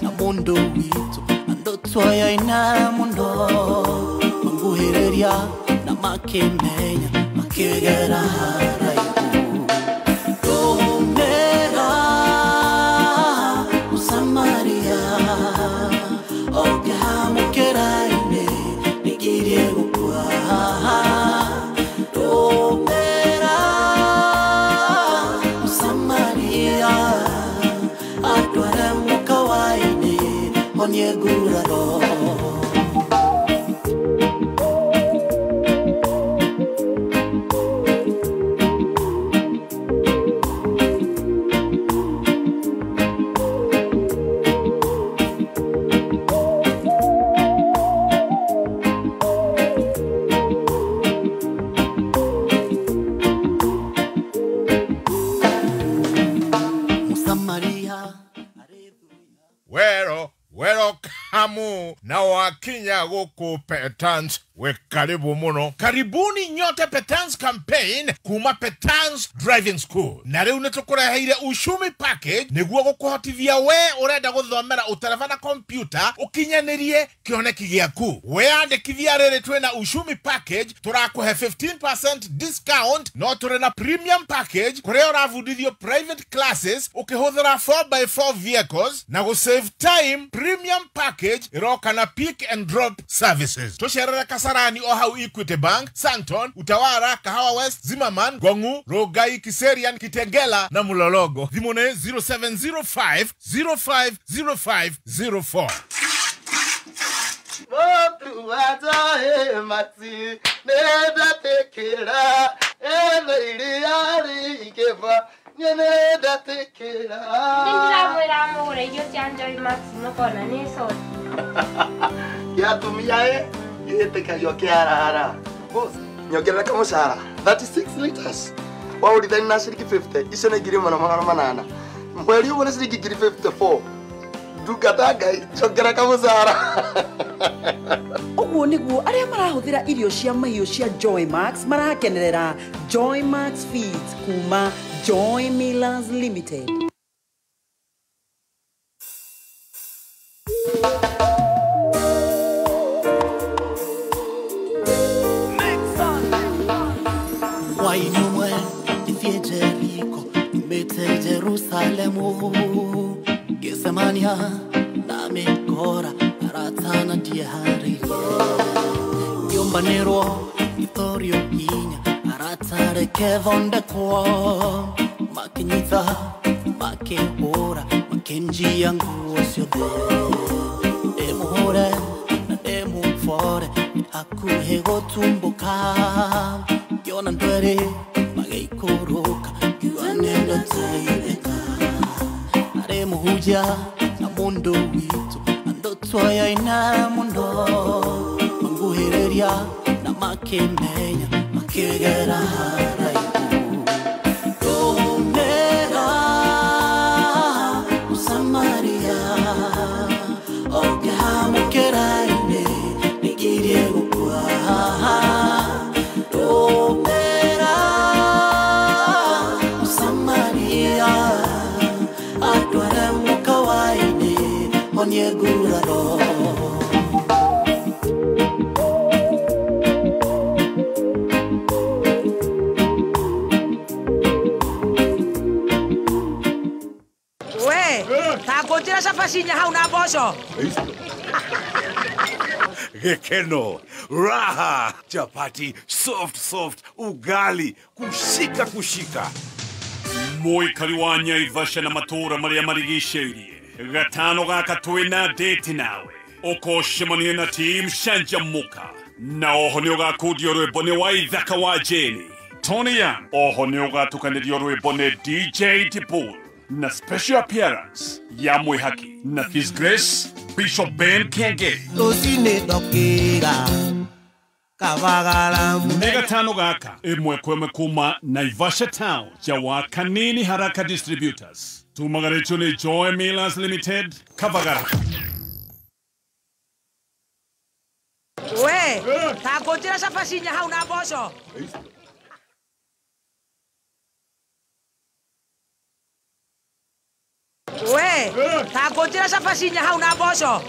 Na mundu witu andotwaya ina mundo manguhereria na makimenya makigera haraihu Domera Musamaria okehamukeraine nigirie gukua Domera Musamaria atwara mukawaini onyeguraro. Na wakinya guku Petans we karibu muno. Karibuni nyote Petans campaign kuma Petans Driving School. Na riu nitukureheire ushumi package niguo gukuhotithia we urenda guthomera utereba na computer ukinyanirie kioneki giaku. We andikithia riri twina ushumi package turakuhe 15% discount no turi na premium package kuria urabundithio private classes ukihuthira 4x4 vehicles na gu save time. Premium package iroka na pick and drop services. Tusherere Kasarani o hau Equity Bank, Santon, Utawara, Kahawa West, Zimmerman, Gongu, Rogai, Kiserian, Kitengela na Mulologo. Thimũ 0705 050504. Boss, nyongerera kamushahara 36 liters. Waurithani na ciringi 50 icio nĩ ngiri ĩmwe na magana manana. Mweri ũmwe nĩ ciringi ngiri 54. Ndungata Ngai njongera kamushahara. Ũguo nĩguo arĩa marahũthĩra irio cia mahiũ cia Joy Max marakenerera Joy Max Feeds kuma Joy Millers Limited. Jerusalemu Getsemania na mikora aratana diaharirie Nyumbanirwo itorio inya aratareke thondekwo makinyitha makihũra makinjia nguo ciothe ndĩmũhũre na ndĩmũbore hakuhĩ gũtumbũka ngĩona ndwere magĩikũrũka ngiuga nĩndateithĩka arĩ mũhunjia na mũndũ witũ andũ ina mũno manguhĩrĩria na makĩmenya makĩgera haraihu Ndũmĩra Mũsamaria ũngĩhamũkĩra-inĩ nĩngirie gũkua Ndũmĩra Mũsamaria atware mũkawa-inĩ honie nguraro. Ta cabaci inya hau na mboco. Gekeno, raha, chapati, soft soft, ugali, kushika kushika. Mũikari wa Nyaivasha na matũũra marĩa marigicĩirie gatano gaka twĩna date nawe ũkũcemania na team Canjamũka na oho nĩ ũgakundio rwĩmbo nĩ Waithaka wa Jane Tony Young oho nĩ ũgatukanĩrio rwĩmbo nĩ DJ Dibul na special appearance ya Mwihaki na His Grace Bishop Ben Kenge. Nĩ gatano gaka ĩmwe kwa ĩmwe kuma Naivasha Town ya Kanini Haraka Distributors tumagarĩtio nĩ Joy Millers Limited Kavagara. We ta ngũnjĩra cabaci inya hau na mboco. We, ta ngũnjĩra cabaci inya hau na mboco.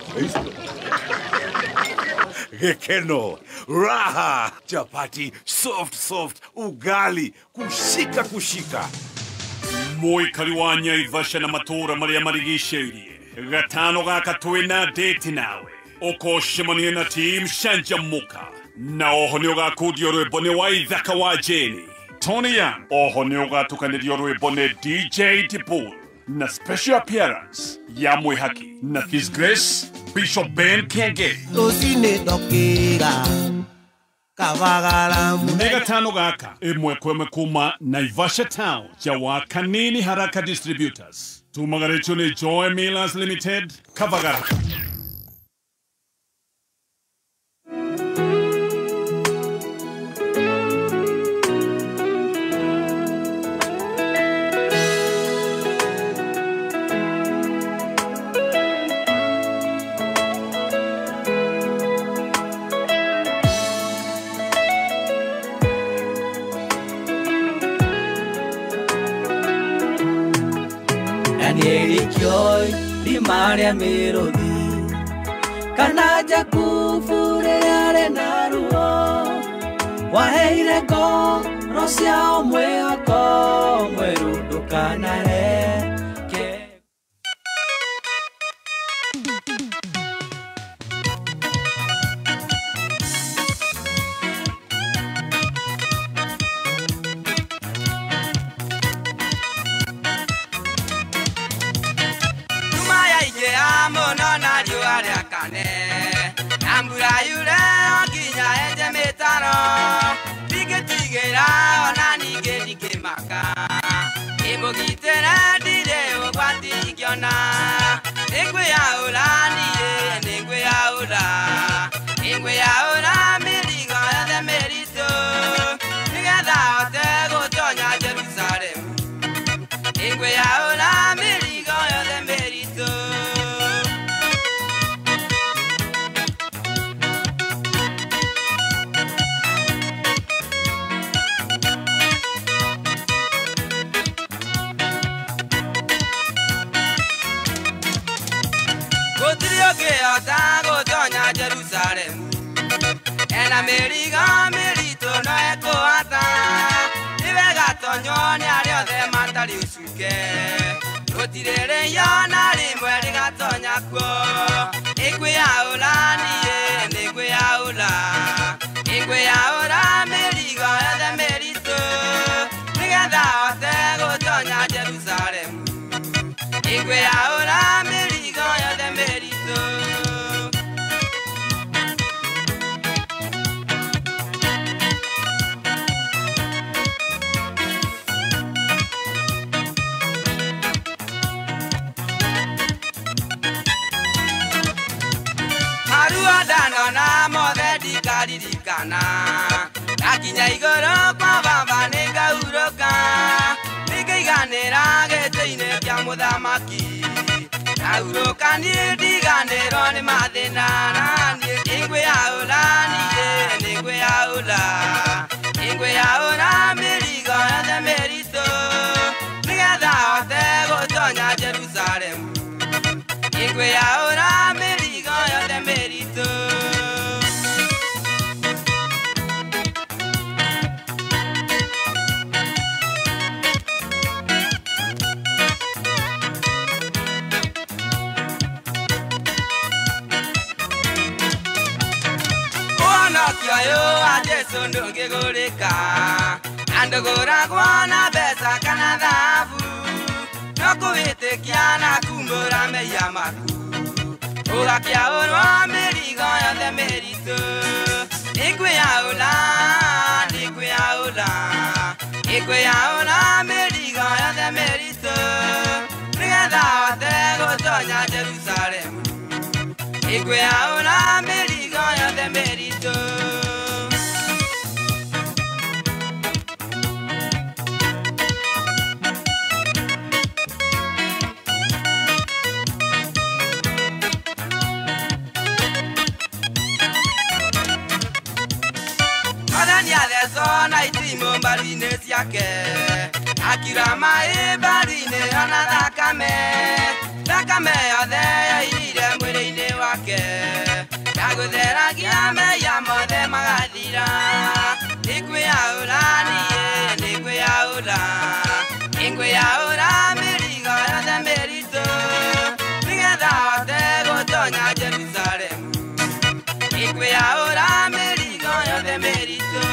Gikeno, raha, chapati, soft soft, ugali, kushika kushika. Mũikari wa Nyaivasha na matũũra marĩa marigicĩirie gatano gaka twĩna date nawe ũkocemania na team Canjamũka na oho nĩ ũgakundio rwĩmbo nĩ Waithaka wa Jane Tony Young oho nĩ ũgatukanĩrio rwĩmbo nĩ DJ Tipul na special appearance ya Mwĩhaki na His Grace Bishop Ben Kenge Rũcinĩ ndokĩra Kavagara nĩ gatano gaka ĩmwe kwa ĩmwe kuma Naivasha Town cha Kanini Haraka Distributors tumagarĩtio nĩ Joy Millers Limited Kavagara. Danieli kĩoi marĩa mĩrũthi kana Jakubu rĩrĩa arĩ na ruo waheire ngoro ciao mwĩhoko mwerũ ndũkanareke. Muno na riũa rĩakane na mbura yure nginya enje mĩtaro ndingĩtigĩra ona ningĩ ndingĩmaka ndĩmũgitĩre ndirĩ ũgwati ingĩona nĩngwĩyaũra niĩ nĩngwĩyaũra nĩngwĩyaũra mĩrigo yothe mĩritũ nĩgetha hote gũtonya Jerusalemu nĩngwĩyaũra mĩrigo yothe mĩritũ. Ũngĩhota gũtonya Jerusalemu ena mĩrigo mĩritũ no ekũhata nĩ wega tonywo nĩ arĩa othe matarĩ ũcuke gũtirĩ rĩo na rĩmwe rĩgatonya kuo nĩngwĩyaũra niĩ nĩngwĩyaũra nĩngwĩyaũra mĩrigo yothe mĩritũ nĩgetha hote gũtonya Jerusalemu nĩngwĩyaũra mĩrigo yothe mĩritũ. Maruo ndanona mothe ndikaririkana ndakinya igũrũ kwa baba nĩngahurũka nĩngaiganĩra gĩtĩ-inĩ kĩa mũthamaki ndahurũka niĩ ndiganĩrwo nĩ mathĩna na niĩ nĩngwĩyaũra niĩ nĩngwĩyaũra nĩngwĩyaũra mĩrigo yothe mĩritũ nĩgetha hote gũtonya Jerusalemu nĩngwĩyaũra mĩrigo yothe mĩritũ. Ũhonokio ũyũ wa Jesũ ndũngĩgũrĩka na ndũgũragwo na mbeca kana thahabu no kũwĩtĩkia na kumbũra mehia maku ũgakĩaũrwo mĩrigo yothe mĩritũ nĩngwĩyaũra nĩngwĩyaũra nĩngwĩyaũra mĩrigo yothe mĩritũ nĩgetha hote gũtonya Jerusalemu nĩngwĩyaũra mĩrigo yothe mĩritũ. Mwathani athecwo na itimũ mbaru-inĩ ciake Akira maĩ mbari-inĩ ona thakame, thakame yothe yairire mwĩrĩ-inĩ wake. Ndagũtheragia mehia mothe magathira. Nĩngwĩyaũra niĩ, nĩngwĩyaũra, nĩngwĩyaũra mĩrigo yothe mĩritũ, nĩgetha hote gũtonya Jerusalemu. Nĩngwĩyaũra mĩrigo yothe mĩritũ.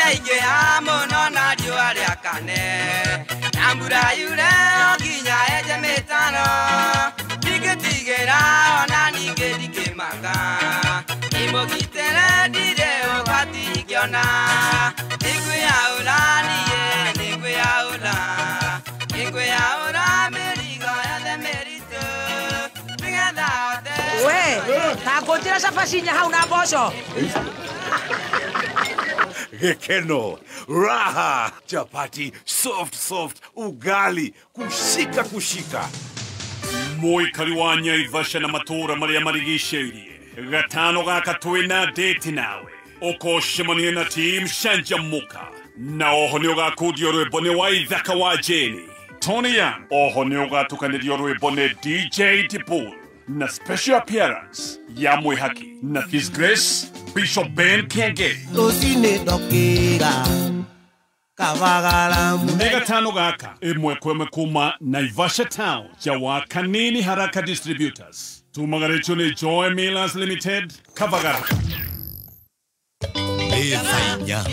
Yaingĩha mũno na riũa rĩakane, na mbura yure o nginya enje mĩtaro. Ndingĩtigĩra ona ningĩ ndingĩmaka, ndĩmũgitĩre ndirĩ ũgwati ingĩona. Nĩngwĩyaũra niĩ, nĩngwĩyaũra, nĩngwĩyaũra mĩrigo yothe mĩritũ, nĩgetha hote. We, ta ngũnjĩra cabaci inya hau na mboco. Gikeno, raha, chapati, soft soft, ugali, kushika kushika. Mũikari wa Nyaivasha na matũũra marĩa marigicĩirie, gatano gaka twĩna date nawe. Ũkocemania na team Canjamũka, na oho nĩ ũgakundio rwĩmbo nĩ Waithaka wa Jane, Tony Young. Oho nĩ ũgatukanĩrio rwĩmbo nĩ DJ Dipul, na special appearance ya Mwĩhaki na His Grace Bishop Ben Kenge. Rũcinĩ ndokĩra kabagara. Nĩ gatano gaka ĩmwe kwa ĩmwe kuma Naivasha Town jawa Kanini Haraka Distributors. Tumagarĩtio nĩ Joy Millers Limited, Kabagara. Nĩ thaa inya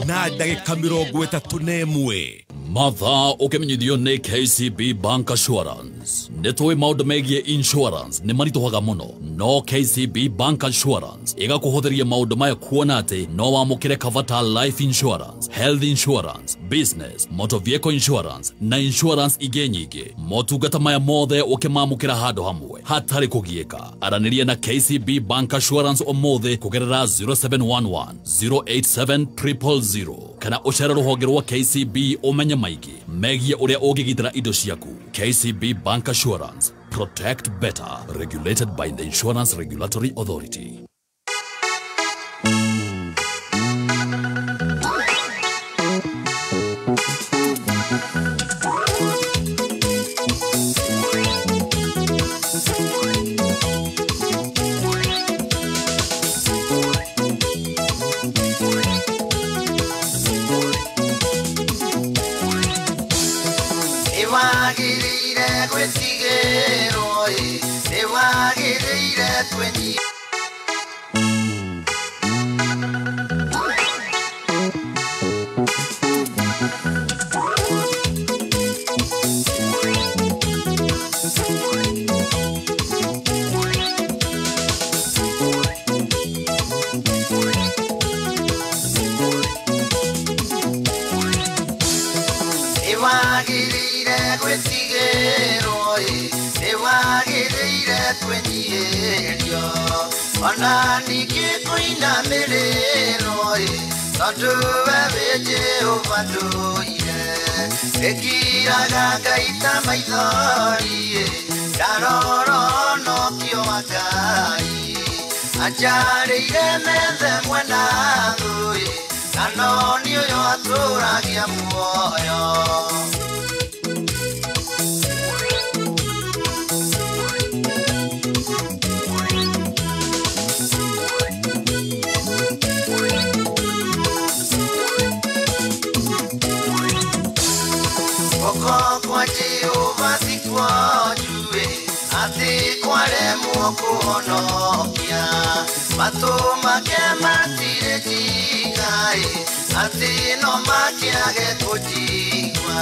na ndagĩka 31. Mathaa ũkĩmenyithio nĩ KCB Bank Assurance. Nĩ tũĩ maũndũ megiĩ insurance nĩ maritũhaga mũno, no KCB Bank Assurance ĩgakũhũthĩria maũndũ maya kuona atĩ no wamũkĩre cover ta life insurance, health insurance, business, motor vehicle insurance na insurance ingĩ nyingĩ. Motungata maya mothe ũkĩmamũkĩra handũ hamwe hatarĩ kũgiĩka. Aranĩria na KCB Bank Assurance ũmũthĩ kũgerera 0711 087 000 kana ũcere rũhonge rwa KCB ũmenye maingĩ megiĩ ũrĩa ũngĩgitĩra indo ciaku. KCB Bank Assurance, protect better, regulated by the Insurance Regulatory Authority. Nĩwagĩrĩire gwĩtigĩrwo ĩ, nĩwagĩrĩire twenyi. Nĩwagĩrĩire gwĩtigĩrwo ĩ, nĩwagĩrĩire twenyihĩrio, ona ningĩ kũinamĩrĩrwo ĩ, tondũ we wĩ Jehova ndũire. Ĩkiraga ngaita maithori ĩ, ndarora ũhonokio wa Ngai. Anjarĩire methe mwena thũ ĩ, na no nĩ ũyũ atũragia muoyo. Guoko kwa Jehova ti kuonju ĩ, atĩ kwaremwo kũhonokia. Matũ make matirĩ njinga ĩ, atĩ no makĩage kũnjigua.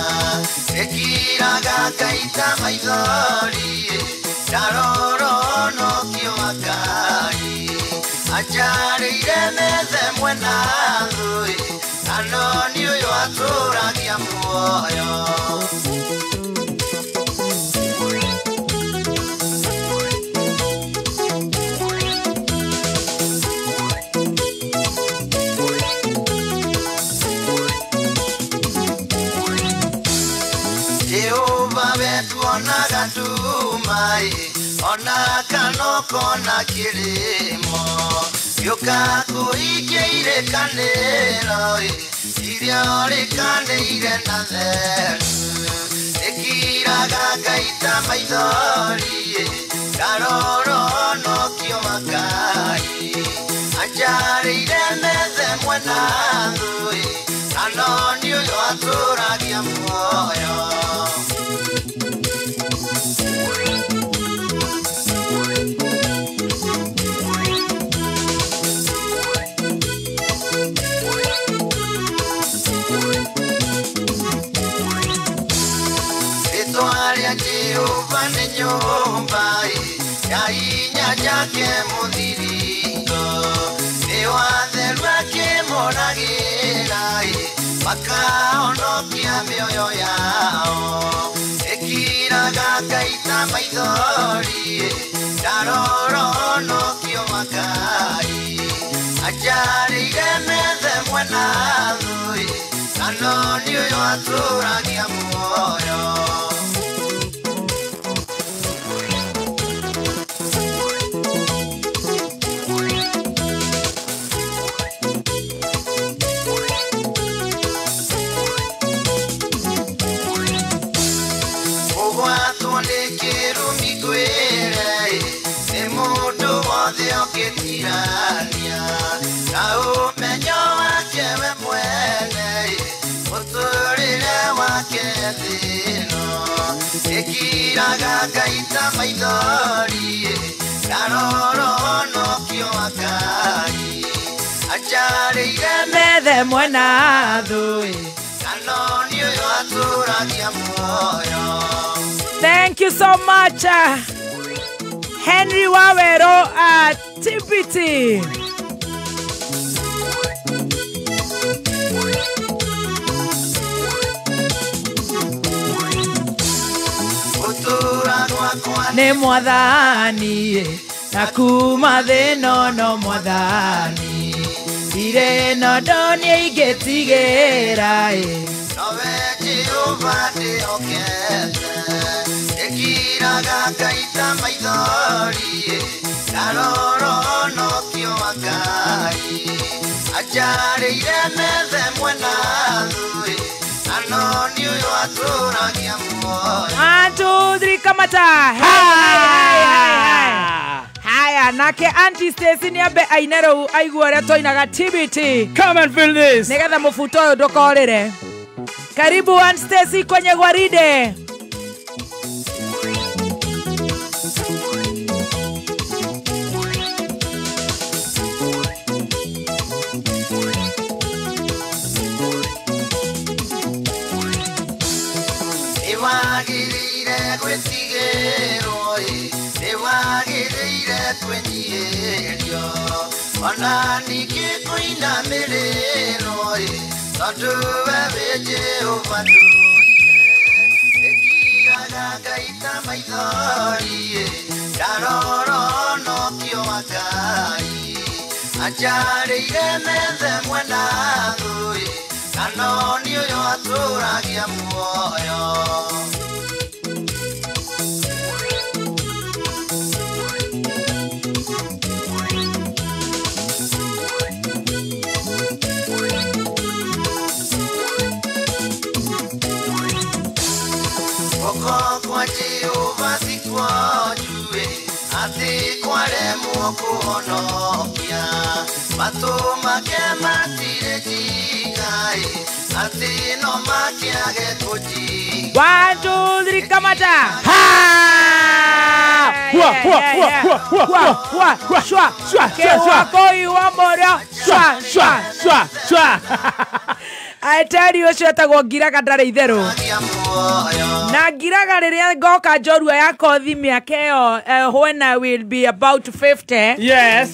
Ĩkiraga ngaita maithori ĩ, ndarora ũhonokio wa Ngai. Anjarĩire methe mwena thũ ĩ, na no nĩ ũyũ atũragia muoyo. nduma ona kana kona kĩrĩmo gĩũka kũhingia irĩkanĩro iria ũrĩkanĩire na theru ĩkiraga ngaita maithori ndarora honokio wa Ngai anjarĩire methe mwena thũĩ na no nĩ ũyũ atũragia muoyo. Jehova nĩ nyũmba ya inya njake mũthiringo nĩ watheru akĩmoragĩra makahonokia mĩoyo yao ĩkiraga ngaita maithori ndarora honokio wa Ngai anjarĩire methe mwena thũĩ na no nĩ ũyũ atũragia muoyo. Na ũmenyo wake we mwene mũtũrĩre wake thĩno ĩkiraga ngaita maithori ndarora honokio wa Ngai anjarĩire methe mwena thũĩ na no nĩ ũyũ atũragia muoyo. Thank you so much, Henry Wawero at TBT. Nĩ mwathani na kuma thĩno no mwathani irĩ no ndoniĩ ingĩtigĩra nowe Jehova ndĩhokete ĩkiraga ngaita maithori ndarora honokio wa Ngai anjarĩire methe mwena thũĩ na no nĩ ũyũ atũragia muoyo. 1 2 3 kamata. Haya nake Auntie Stacy nĩ ambe aine rĩu aigue ũrĩa twainaga TBT. Come and feel this. Nĩgetha mũbuto ũyũ ndũkorĩre. Karibu Aunt Stacy kwenye gwaride. Nĩwagĩrĩire gwĩtigĩrwo nĩwagĩrĩire kwĩnyihĩrio ona ningĩ kũinamĩrĩrwo tondũ we wĩ Jehova ndũire ĩkiraga ngaita maithori ndarora honokio wa Ngai anjarĩire methe mwena thũĩ na no nĩ ũyũ atũragia muoyo. Kwa Jehova si kwa jue atĩ kwaremwo kũhonokia matũ make matirĩ njinga atĩ no makĩage kũnjinga. 1 2 3 kamata. Ha! Hua hua hua hua hua hua hua shwa shwa shwa shwa shwa shwa shwa shwa shwa. I tell you ũcio etagwo Ngiraga ndarĩ itherũ na Ngiraga rĩrĩa ngoka njorua ya kothi mĩaka ĩyo when I will be about 50. Yes.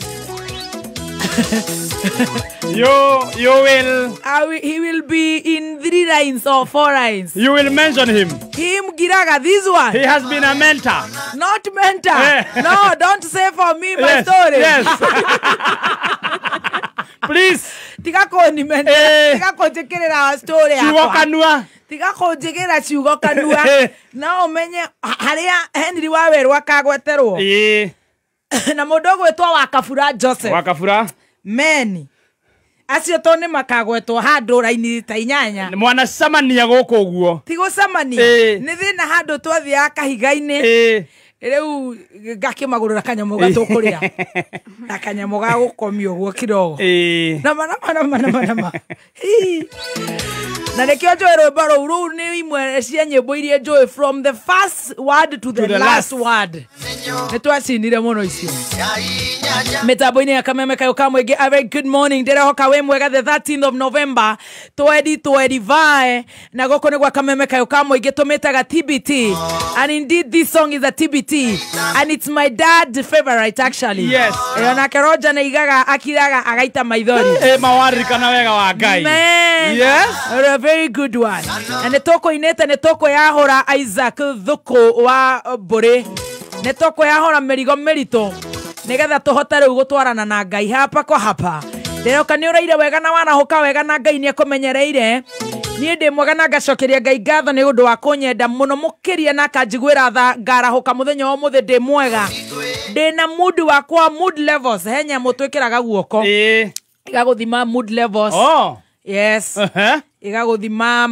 You will. He will be in 3 lines or 4 lines. You will mention him. Him Giraga, this one. He has been a mentor. Not mentor. No, don't say for me my yes, story. Yes. Please. Tiga kũnimena. Tiga kũnjĩkĩrĩra story yakwa. Ciugo kanua. Tiga kũnjĩkĩrĩra ciugo kanua. No ũmenye harĩa Henry Wawerũ akagweterwo. Na mũndũ ũgwĩtwo Wakabura Joseph. Wakabura. Meni. Acio to nĩ makagwetwo handũ raini ta inyanya. Mwanacemania gũkũ ũguo. Ti gũcemania. Nĩ thĩna handũ twathiaga kahiga-inĩ. Rĩu ngakĩmagũrĩra kanyamũ gatũkũrĩa. Na kanyamũ ga gũkomio ũguo kidogo. Nama nama nama nama nama. Na nĩkĩo njũĩ rwĩmbo rũu rũu nĩ imwe cia nyĩmbo iria njũĩ from the first word to the last word. Nĩ twacinire mũno icio. Mĩtambo-inĩ ya Kameme Kayũ ka Mũingĩ, a very good morning. Ndĩrehoka wĩ mwega the 13th of November 2025. Na gũkũ nĩ gwa Kameme Kayũ ka Mũingĩ tũmĩtaga TBT. And indeed this song is a TBT. And it's my dad's favorite actually. Yes. Onake Roger nĩ aigaga akiraga agaita maithori. Mawaririkana wega wa Ngai. Yes. A very good one. Na nĩ tũkũinĩte nĩ tũkwĩyahũra Isaac Thuku wa Mbũrĩ. Nĩ tũkwĩyahũra mĩrigo mĩritũ nĩgetha tũhote rĩu gũtwarana na Ngai hapa kwa hapa. Ndĩroka nĩ ũraire wega na warahũka wega na Ngai nĩ akũmenyereire. Niĩ ndĩ mwega na ngacokeria Ngai ngatho nĩ ũndũ wa kũnyenda mũno mũkĩria na akanjiguĩra tha ngarahũka mũthenya wa ũmũthĩ ndĩ mwega. Ndĩ na mood wakwa, mood levels, he nyamũ twĩkĩraga guoko. Ĩgagũthima mood levels. Yes. Igagũthima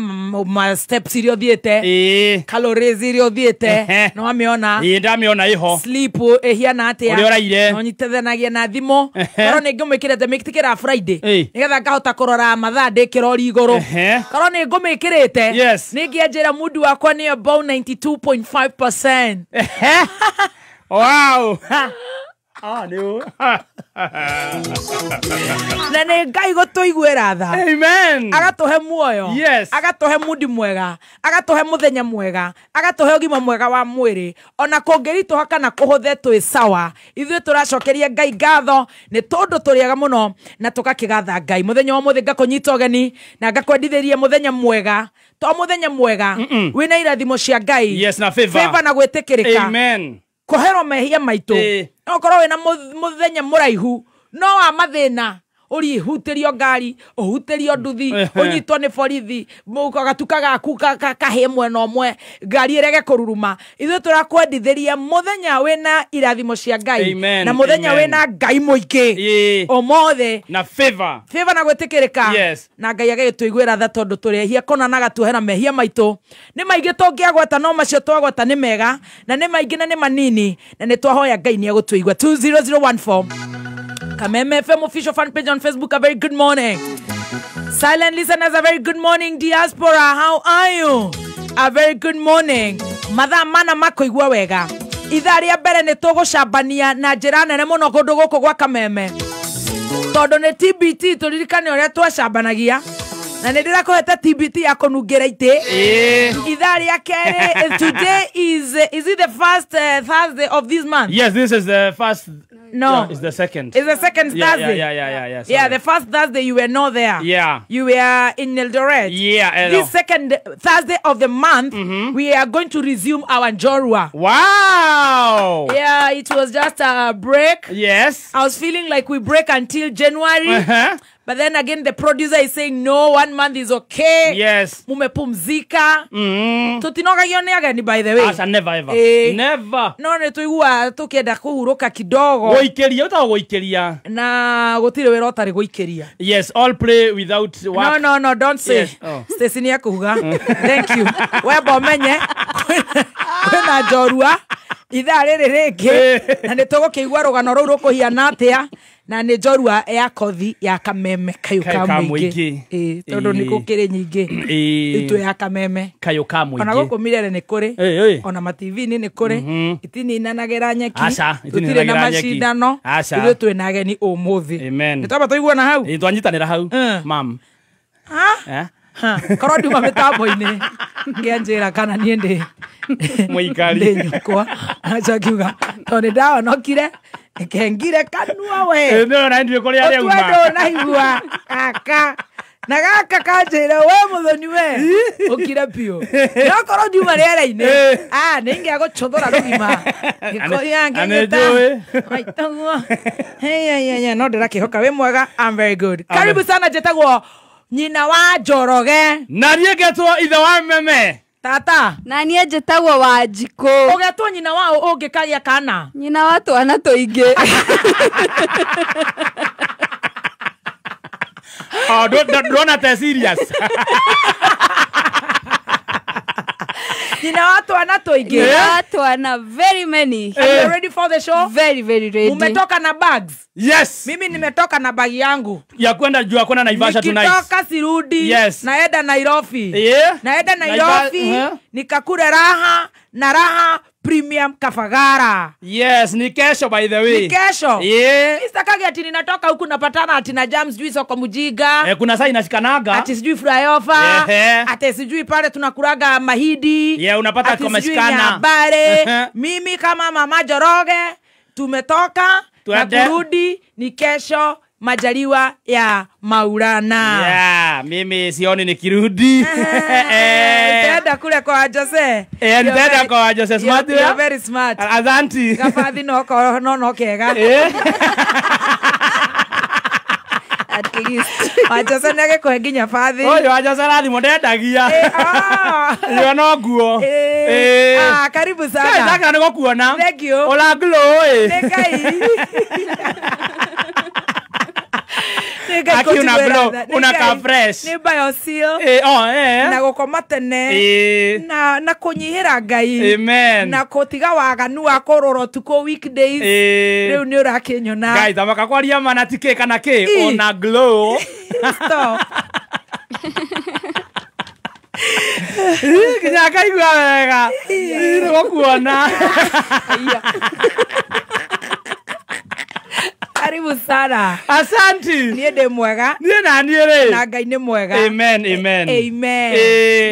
ma steps iria ũthiĩte, calories iria ũthiĩte, no wamĩona. Ndamĩona ĩho. Sleep ĩhiana atĩa. Ũrĩa ũraire. No nyitithanagia na thimũ. Korwo nĩ ngũmĩkĩrĩte mĩtĩkĩra Friday. Nĩgetha ngahota kũrora mathaa ndĩ kĩrori igũrũ. Korwo nĩ ngũmĩkĩrĩte. Nĩ ngĩanjĩra mood wakwa nĩ about 92.5%. Wow. No. Na nĩ Ngai gũtũiguĩra tha. Amen. Agatũhe muoyo. Yes. Agatũhe mudi mwega. Agatũhe mũthenya mwega. Agatũhe ũgima mwega wa mwĩrĩ. Ona kũngĩritũha kana kũhũthe twĩ sawa. Ithuĩ tũracokeria Ngai ngatho nĩ tondũ tũrĩega mũno na tũgakĩgatha Ngai. Mũthenya wa ũmũthĩ ngakũnyita ũgeni na ngakwendithĩria mũthenya mwega. To mũthenya mwega wĩna irathimo cia Ngai. Yes, na favor. Favor na gwĩtĩkĩrĩka. Amen. Kũherwo mehia maitũ. No korwo wĩna mũthenya mũraihu no wa mathĩna ũrihutĩrio ngari ũhutĩrio nduthi ũnyitwo nĩ borithi gatuka gaku kahĩe mwena ũmwe ngari ĩrege kũruruma. Ithuĩ tũrakwendithĩria mũthenya wĩna irathimo cia Ngai na mũthenya wĩna Ngai mũingĩ ũmũthĩ na favor. Favor na gwĩtĩkĩrĩka. Yes. Na Ngai agagĩtũiguĩra tha tondũ tũrĩ ehia kũna na agatuohera mehia maitũ. Nĩ maingĩ tũngĩagweta no macio twagweta nĩ mega na nĩ maingĩ na nĩ manini na nĩ twahoya Ngai nĩ egũtũigua. 20014 Kameme FM official fan page on Facebook, a very good morning. Silent listeners, a very good morning. Diaspora, how are you? A very good morning. Mathaa mana makoigua wega. Ithaa rĩa mbere nĩ tũgũcambania na njĩra nene mũno kũndũ gũkũ gwa Kameme. Tondũ nĩ TBT tũririkane ũrĩa twacambanagia. Na nĩ ndĩrakũhete TBT ya kũnungĩra itĩ. Ithaa rĩa kerĩ, today is it the first Thursday of this month? Yes, this is the first. No. Yeah, it's the second. It's the second Thursday. Yeah. Yeah, the first Thursday you were not there. Yeah. You were in Eldoret. Yeah. This second Thursday of the month, we are going to resume our Njorua. Wow. Yeah, it was just a break. Yes. I was feeling like we break until January. But then again, the producer is saying, no, 1 month is okay. Yes. Mumepumzika. Tutinogagio nĩ ageni, by the way. Asa, never ever. Never. No, nĩ tũigua tũkĩenda kũhurũka kidogo. Gũikĩria, ũtagwo gũikĩria. Na gũtirĩ wĩra ũtarĩ gũikĩria. Yes, all play without work. No, don't say. Yes. Oh. Stacy nĩ ekuga. Thank you. Wemba ũmenye kwĩna njorua ithaa rĩrĩ rĩngĩ na nĩ tũgũkĩigua rũgano rũu rũkũhiana atĩa. Na nĩ njorua ya kothi ya Kameme Kayũ ka Mũingĩ. Tondũ nĩ gũkĩrĩ nyingĩ itũ ya Kameme Kayũ ka Mũingĩ. Ona gũkũ Mirere nĩ kũrĩ, ona ma-TV-inĩ nĩ kũrĩ. Itininanagĩra nyeki, tũtirĩ na macindano, ithuĩ twĩna ageni ũmũthĩ. Nĩ twamba tũiguana hau? Twanyitanĩra hau, mam. Korwo nduma mĩtambo-inĩ ngĩanjĩra kana niĩ ndĩ mũikari ndĩ nyũkwa. Aca ngiuga tondũ nĩ ndahonokire kengire kanua we. No, na ndio kũrĩa arĩa uma. Ũtue ndũnaigua kaka. Na gaka kanjĩra we mũthoni we ũkire biũ nokorwo ndiuma rĩera-inĩ nĩ ingĩagũcũthũra rũgima gĩkoyangĩgĩta no ndĩrakĩhoka wĩ mwega. I'm very good. Karibu sana, njĩtagwo nyina wa Njoroge na niĩ ngetwo ithe wa Meme. Tata na niĩ njĩtagwo Wanjikũ. Ũgetwo nyina wa ũngĩkaria kana nyina wa twana tũingĩ. Oh, don't be serious. Nyina wa twana tũingĩ. Nyina wa twana very many. Are you ready for the show? Very, very ready. Umetoka na bags? Yes. Mimi nimetoka na bagi yangu ya kwenda juu, kwenda Naivasha tonight. Nikitoka sirudi. Yes. Naenda Nairobi. Yeah. Naenda Nairobi. Nikakule raha na raha premium Kafagara. Yes, ni kesho by the way. Ni kesho. Yeah. Isakage ati ninatoka huku napatana ati na jam sijui soko Mujiga. Kuna saa inashikanaga. Ati sijui flyover. Ati sijui pale tunakulaga mahidi. Yeah, unapata kama shikana. Bare. Mimi kama mama Njoroge tumetoka na kurudi ni kesho majaliwa ya Maulana. Yeah, mimi sioni nikirudi. Nitaenda kule kwa Jose. Nitaenda kwa Jose Smart. You are very smart. Asante. Gabathi no no kega. At least. Jose nege kwa nginya bathi. Oyo Jose rathi mundendagia. Yo no guo. Karibu sana. Ndaka nĩ gũkuona. Thank you. Ula glow. Nĩ Ngai. Aki una blow, una ka fresh. Ni biosil. Na gũkoma tene. Na kũnyihĩra Ngai. Amen. Na kũtiga waganu wa kũrũra ũtukũ weekdays. Rĩu nĩ ũrakĩnyona. Guys, amaka kwaria mana ti kana kĩ una glow. Stop. Kinya kaigua wega. Nĩ gũkuona. Karibu sana. Asante. Niĩ ndĩ mwega. Niĩ na niĩ rĩ. Na Ngai nĩ mwega. Amen, amen. Amen.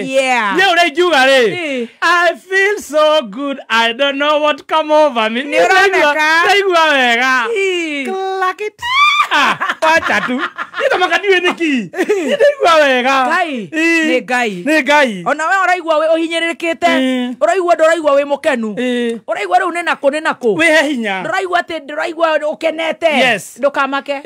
Yeah. Niĩ ũrĩa ingiuga rĩ. I feel so good. I don't know what come over me. Nĩ ũroneka. Ndaigua wega. Clack it. Wacha tu. Nĩ tamaka ndiũĩ nĩkĩ. Nĩ ndaigua wega. Ngai. Nĩ Ngai. Nĩ Ngai. Ona we ũraigua wĩ ũhinyĩrĩrĩkĩte. Ũraigua ndũraigua wĩ mũkenu. Ũraigua rĩu nĩ nakũ nĩ nakũ. Wĩhe hinya. Ndũraigua atĩ ndũraigua ũkenete. Yes. Ndũkamake.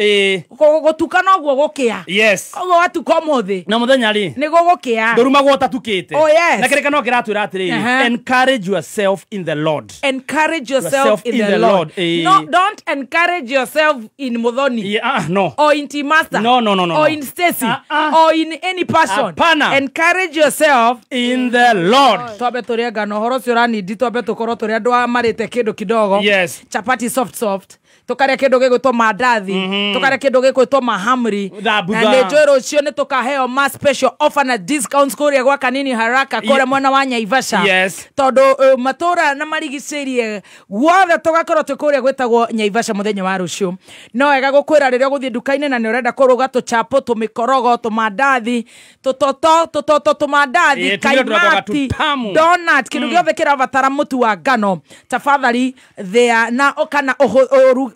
Gũtuka noguo gũkĩa. Yes. Koguo watuka ũmũthĩ. Na mũthenya rĩ. Nĩ gũgũkĩa. Ndũrumagwo ũtatukĩte. Oh yes. Na kĩrĩka no kĩratwĩra atĩrĩrĩ. Encourage yourself in the Lord. Encourage yourself in the Lord. No, don't encourage yourself in Muthoni. Yeah, no. Or in T Master. No, no, no, no. Or in Stacy. Or in any person. Hapana. Encourage yourself in the Lord. Twambe tũrĩe ngano ũhoro ũcio ũranindi twambe tũkorwo tũrĩ andũ a marĩte kĩndũ kidogo. Yes. Chapati soft soft. Tukarĩa kĩndũ gĩgwĩtwo mandathi. Tukarĩa kĩndũ gĩgwĩtwo mahamri. Na nĩ njũĩ rũciũ nĩ tũkaheo ma special offer na discounts kũrĩa gwa Kanini Haraka kũrĩa mwena wa Naivasha. Yes. Tondũ matũra na marigicĩirie guothe tũgakorwo twĩ kũrĩa gwĩtagwo Naivasha mũthenya wa rũciũ. No wega gũkwĩra rĩrĩa ũgũthiĩ nduka-inĩ na nĩ ũrenda kũruga tũchapo tũmĩkorogo tũmandathi tũtoto tũtoto tũmandathi kaimati donut kĩndũ gĩothe kĩrabatara mũtu wa ngano tafadhali thĩa na kana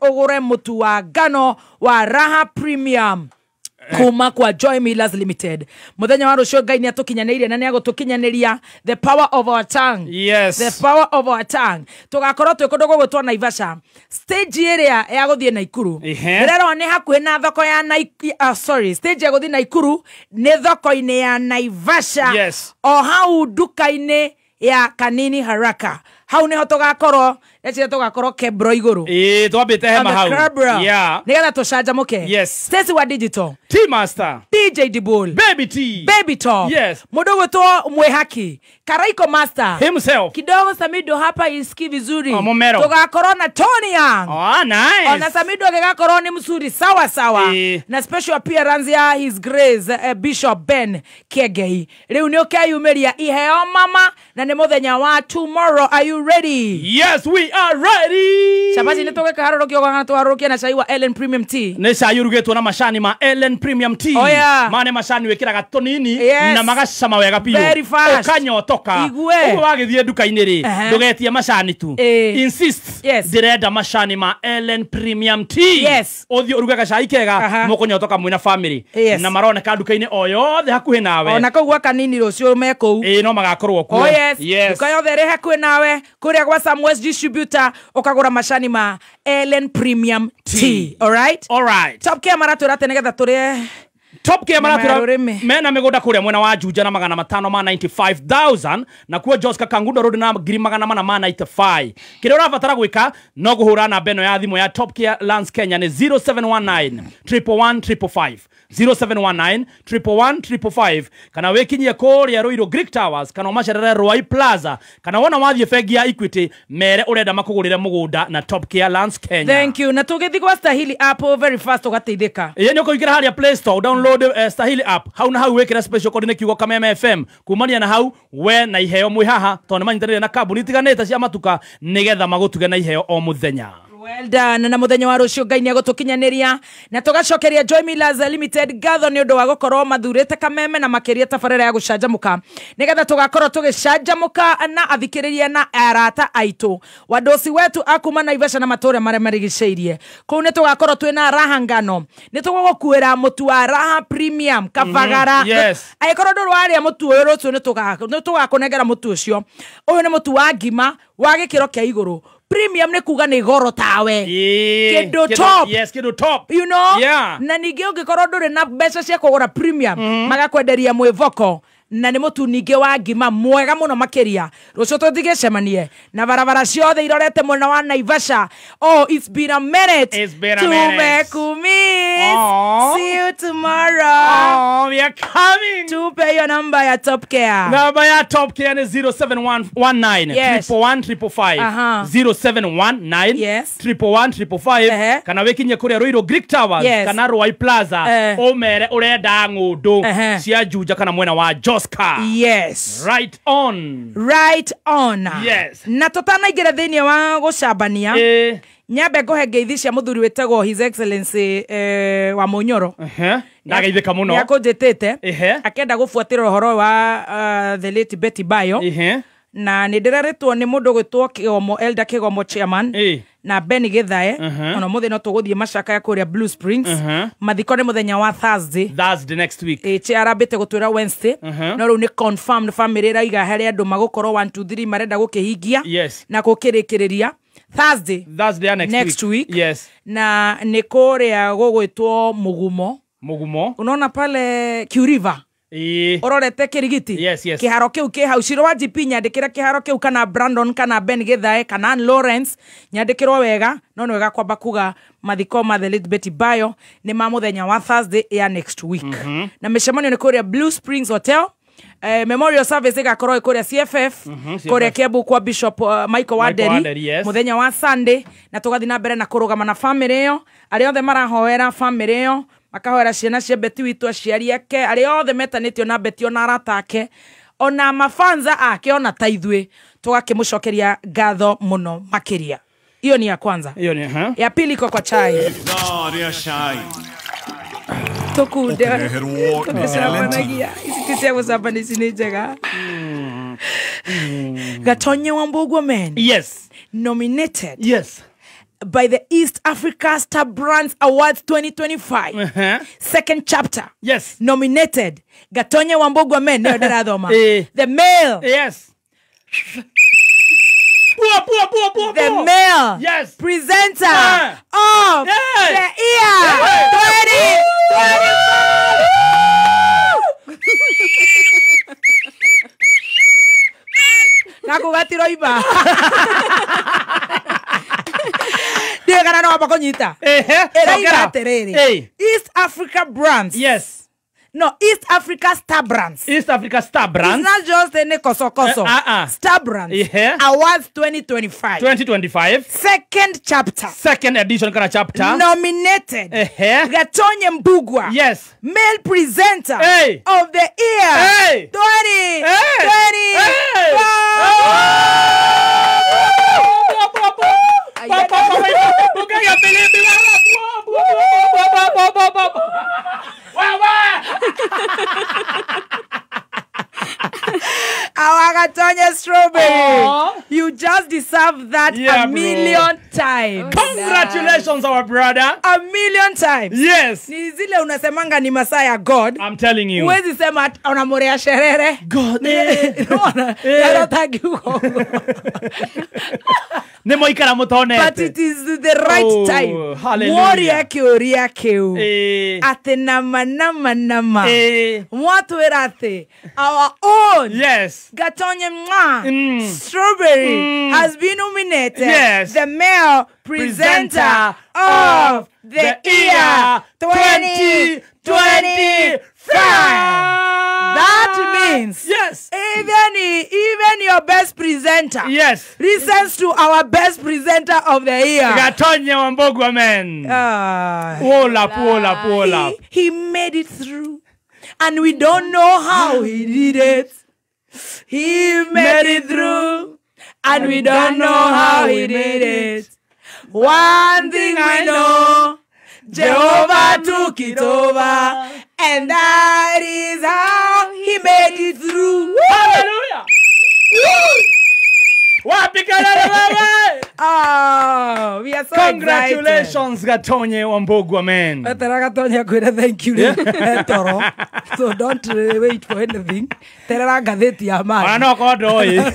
ũgũre mũtu wa ngano wa Raha Premium kuma kwa Joy Millers Limited. Muthenya wa rũciũ Ngai nĩ atũkinyanĩirie na nĩ agũtũkinyanĩria the power of our tongue. Yes. The power of our tongue. Tũgakorwo twĩ kũndũ gũgwĩtwo Naivasha. Stage ĩrĩa ya gũthiĩ Naikuru. Ndĩrerwo nĩ hakuhĩ na thoko ya sorry, stage ya gũthiĩ Naikuru nĩ thoko-inĩ ya Naivasha. Yes. O hau nduka-inĩ ya Kanini Haraka. Hau niho tugakorwo ecire tugakorwo Kebro iguru. Twambite hema hau. Yeah. Nigetha tucanjamuke. Yes. Stacy wa digital. T Master. DJ Dibul. Baby T. Baby Top. Yes. Mundu gwitwo Mwihaki. Karaiko Master. Himself. Kidogo Samido hapa iski vizuri. Oh, tugakorwo na Tony Young. Oh, nice. Ona Samido agagakorwo ni msuri sawa sawa. Na special appearance ya His Grace Bishop Ben Kiegei. Riu ni ukeyumiria iheo mama na ni muthenya wa tomorrow. Are you you ready? Yes, we are ready. Cabaci nä tå gä kaharå kä ogana twarå kia na cai wa Ellen Premium Tea. Nä cai å rugä two na macani ma Ellen Premium Tea. Oh, yeah. Ma nä macani wä kä raga tå nini Yes. na magacama wega biå Very fast. Ũkanyotoka. Igue. Ũguo wagĩthiĩ nduka-inĩ rĩ, Aha. ndũgetie macani tu. Ĩĩ. Insist. Yes. Ndĩrenda macani ma Ellen Premium Tea. Yes. Ũthiĩ ũruge gacai kega Aha. mũkũnyotoka mwĩna family. Yes. Na maroneka nduka-inĩ o yothe hakuhĩ nawe. Ona kũu gwa kanini rũciũ me kũu. Ĩĩ no magakorwo kuo. Oh yes. Yes. Nduka yothe ĩrĩ hakuhĩ nawe kũrĩa gwa Samwest Distributor ũkagũra macani ma Ellen Premium Tea. All right? All right. Top Care maratwĩra atĩ nĩgetha tũrĩe Top Care Nyama ya maratwĩra rũrĩmĩ. mena mĩgũnda kũrĩa mwena wa Juja na 595,000 na kuo Joska Kangundo Road na 495. Kĩrĩa ũrabatara gwĩka no kũhũra namba ĩno ya thimũ ya Top Care Lands Kenya nĩ 0719 111 555, 0719 111 555, kana wĩkinyie kũrĩa Ruiru Greek Towers kana ũmacerere Ruai Plaza kana wona wathiĩ bengi ya Equity mere ũrenda makũgũrĩre mũgũnda na Top Care Lands Kenya. Thank you. Na tũgĩthiĩ gwa Stahili app very fast ũgateithĩka. Ĩĩ nĩ ũkũingĩra harĩa Play Store download Stahili app hau na hau wĩkĩre special code nĩ kiugo Kameme FM kumania na hau we na iheo mwĩ haha tondũ nĩ manyitanĩire na kambuni itiganĩte cia matuka nĩgetha magũtuge na iheo o mũthenya. Well done. Na muthenya wa rucio Ngai nĩegũtũkinyanĩria na tũgacokeria Joy Millers Limited ngatho nĩ ũndũ wa gũkorwo mathurĩte Kameme na makĩria tabarĩra ya gũcanjamũka nĩgetha tũgakorwo tũgĩcanjamũka na athikĩrĩria na arata aitũ wadosi wetu akuma Naivasha na matũra marĩa marigicĩirie kũu nĩ tũgakorwo twĩna raha ngano nĩ tũgũgũkuĩra mũtu wa Raha Premium kabagara. Yes. Angĩkorwo ndũrĩ warĩa mũtu ũyũ rũciũ nĩ tũgakũnengera mũtu ũcio. Ũyũ nĩ mũtu wa ngima wa gĩkĩro kĩa igũrũ. Premium nĩ kuga nĩ goro tawe. Kĩndũ top. Yes, kĩndũ top. You know? Yeah. Na ningĩ ũngĩkorwo ndũrĩ na mbeca cia kũgũra premium magakwenderia mwĩvoko na nĩ mũtu ningĩ wa ngima mwega mũno makĩria. Rũciũ tũtigĩcemanie na barabara ciothe irorete mwena wa Naivasha. Oh, it's been a minute. It's been a minute. Tumekumiss. Aw. See you tomorrow. Oh, we are coming. Tupe hiyo namba ya Top Care. Namba ya Top Care ni 0719 Yes. 111 555. Aha. 0719 Yes. 111 555 Ehe. kana wĩkinye kũrĩa Ruiru Greek Towers Yes. kana Ruai Plaza Eh. ũmere ũrenda ng'ũndũ Ehe. cia Juja kana mwena wa Joska. Yes. Right on. Right on. Yes. Na tũtanaingĩra thĩinĩ wa gũcambania Eh. nyambe ngũhe ngeithi cia mũthuri wĩtagwo His Excellency wa Mũnyoro. Ehe. Ndageithĩka mũno. Nĩakũnjĩtĩte Ehe. akenda gũbuatĩrĩra ũhoro wa the late Betty Bayo. Ehe. Na nĩ ndĩrerĩtwo nĩ mũndũ gwĩtwo Kĩgomo Elder Kĩgomo chairman Ĩ. na Ben Githae. Mhm. Ona mũthĩ no tũgũthiĩ macakaya kũrĩa Blue Springs. Mhm. Mathiko nĩ mũthenya wa Thursday. Thursday next week. Ĩ chair arambĩte gũtwĩra Wednesday. Mhm. No rĩu nĩ confirmed family ĩraiga harĩa andũ magũkorwo 1 2 3 marenda gũkĩhingia Yes. na gũkĩrĩkĩrĩria Thursday Thursday ya next, Next week. Yes. Na nĩ kũrĩa gũgwĩtwo Mũgumo. Mũgumo. Unaona pale Q River Ĩ. ũrorete Kĩrigiti. Yes, yes. Kĩharo kĩu kĩ hau Ciro wa GP nyandĩkĩra kĩharo kĩu kana Brandon kana Ben Githae kana Ann Lawrence nyandĩkĩrwo wega no nĩ wega kwamba kuga mathiko ma the late Betty Bayo nĩ ma mũthenya wa Thursday ya next week. Na mĩcemanio nĩ kũrĩa Blue Springs Hotel. Memorial service ĩgakorwo ĩ kũrĩa CFF, CFF. kũrĩa Kiambu kwa Bishop Michael Wanderi Wanderi, yes. mũthenya wa Sunday na tũgathiĩ na mbere na kũrũgama na family ĩyo arĩa othe marahoera family ĩyo makahoera ciana cia Betty witũ aciari ake arĩa othe metanĩtio na Betty ona arata ake ona mafanza ake ona ta ithuĩ tũgakĩmũcokeria ngatho mũno makĩria. Hiyo ni ya kwanza. Hiyo ni ha. Ya pili iko kwa chai. Ithaa rĩa cai. Tũkunde. Ũkĩreherwo nĩ Ellen Tea. Tũgĩcambanagia. Ici ti cia gũcambania ici nĩ njega. Gatonye wa Mbugua men. Yes. Nominated. Yes. By the East Africa Star Brands Awards 2025. Second chapter. Yes. Nominated. Gatonye wa Mbugua men. Nĩyo ndĩrathoma. The male. Yes. Pua, pua, pua, pua, The pua. male. Yes. Presenter of the year 2025. Nakugatiro iba. Ndiũĩ kana no wamba kũnyita. Ĩraiga Cokera. atĩrĩrĩ. Ĩ. East Africa Brands. Yes. No, East Africa Star Brands. East Africa Star Brands. It's not just any koso koso. Star Brands. Awards 2025. 2025. Second chapter. Second edition kana chapter. Nominated. Gatonye Mbugua. Yes. Male presenter Hey. of the year. Hey. 20 Hey. 25. Hey. Agatonye Strawberry. Aw. You just deserve that Yeah, a bro. million times. Congratulations, our brother. A million times. Yes. Ni zile unasemanga ni masaa ya God. I'm telling you. Huwezi sema unamorea sherere. God. Unaona? Eh. Yarotagi huko. Nĩ mwaikara mũtonete. But it is the right Oh, time. hallelujah. Mworia kĩũria kĩu. Eh. Atĩ nama nama nama. Eh. Mwatwĩra atĩ our own Yes. Gatonye Mwa Strawberry has been nominated Yes. the male presenter of the year 2025. That means yes, even your best presenter yes, listens to our best presenter of the year. Gatonye Wambogwa, man. Pull up, pull up, pull up. He made it through, and we don't know how he did it. He made it through, and we don't know how he did it. One thing we know, Jehovah took it over, and that is how he made it through. Hallelujah! Wapi kelele wewe? Oh, we are so Congratulations, Gatonye Wambogwa, man. Etera Gatonye akwĩre thank you rĩ toro. So don't wait for anything. Terera ngathĩti ya mani. Ona no korwo ndoĩ.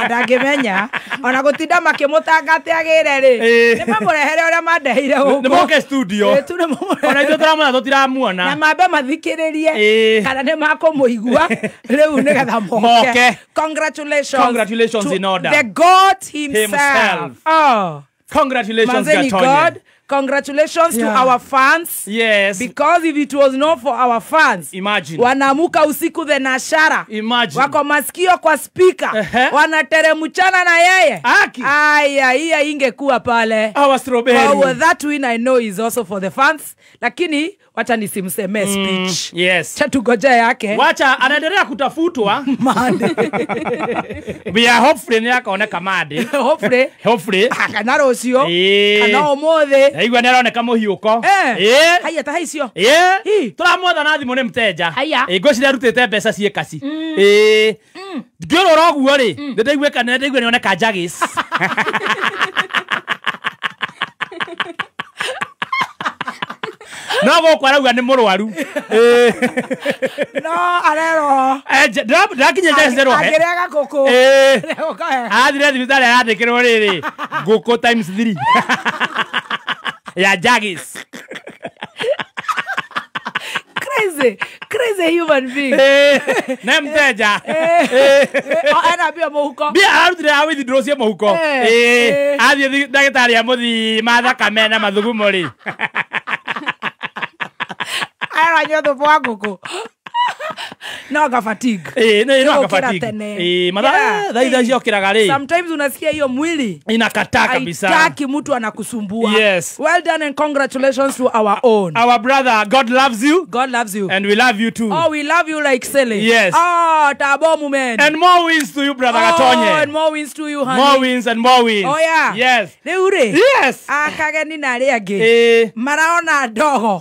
Ndangĩmenya ona gũtinda makĩmũtanga atĩ agĩre rĩ nĩ mamũrehere ũrĩa mandeheire gũkũ. Nĩ moke studio. Tu nĩ mamũrehere. Ona ithuĩ tũramwona tũtiramuona. Na mambe mathikĩrĩrie kana nĩ makũmũigua rĩu nĩgetha moke. Congratulations. Congratulations in order. The God himself. Oh. Congratulations, Manzeni Gatonye. God. Congratulations to our fans. Yes. Because if it was not for our fans, imagine. Wanaamuka usiku thenashara. Imagine. Wako masikio kwa speaker. Wanateremchana na yeye. Aki. Aya, iya ingekuwa pale. Our strawberry. Oh, that win I know is also for the fans. Lakini wacha nisimseme speech. Yes. Cha tugoje yake. Wacha anaendelea kutafutwa. Mande. We are hopefully ni akaoneka mande. Hopefully. Hopefully. Kana rũciũ. Kana ũmũthĩ. Ndaigua nĩ aroneka mũhiũko. Haya ta haicio. Tũramwetha na thimũ nĩ mteja. Haya. Ngwĩciria arutĩte mbeca ciĩ kaci. Ngĩrora ũguo rĩ, nĩ ndaigua nĩ oneka Jaggies. No gũkũ arauga nĩ mũrwaru. No arerwo. Ndĩrakinyia Jaggies ndĩrohe. Angĩrega ngũkũ. Athire thibitarĩ arandĩkĩrwo rĩrĩ ngũkũ times 3. Ya Jaggies. Crazy, crazy human being. Ne mteja. Ena mbia mũhuko. Mbia arutire a withdraw cia mũhuko. Athiĩ ndagĩtarĩ amũthima thakame na mathugumo rĩ. Aranyua thubu wa ngũkũ. No anga fatigue. No anga fatigue. Mathaa thaa ithaa ciokĩraga rĩ. Sometimes unasikia hiyo mwili inakataa kabisa. Haitaki mtu anakusumbua. Yes. Well done and congratulations to our own. Our brother, God loves you. God loves you. And we love you too. Oh, we love you like silly. Yes. Oh, tabomu man. And more wins to you, brother Gatonye. Oh, and more wins to you, honey. More wins and more wins. Oh yeah. Yes. Rĩu rĩ. Yes. Akageni na arĩa angĩ. Maraona ndogo.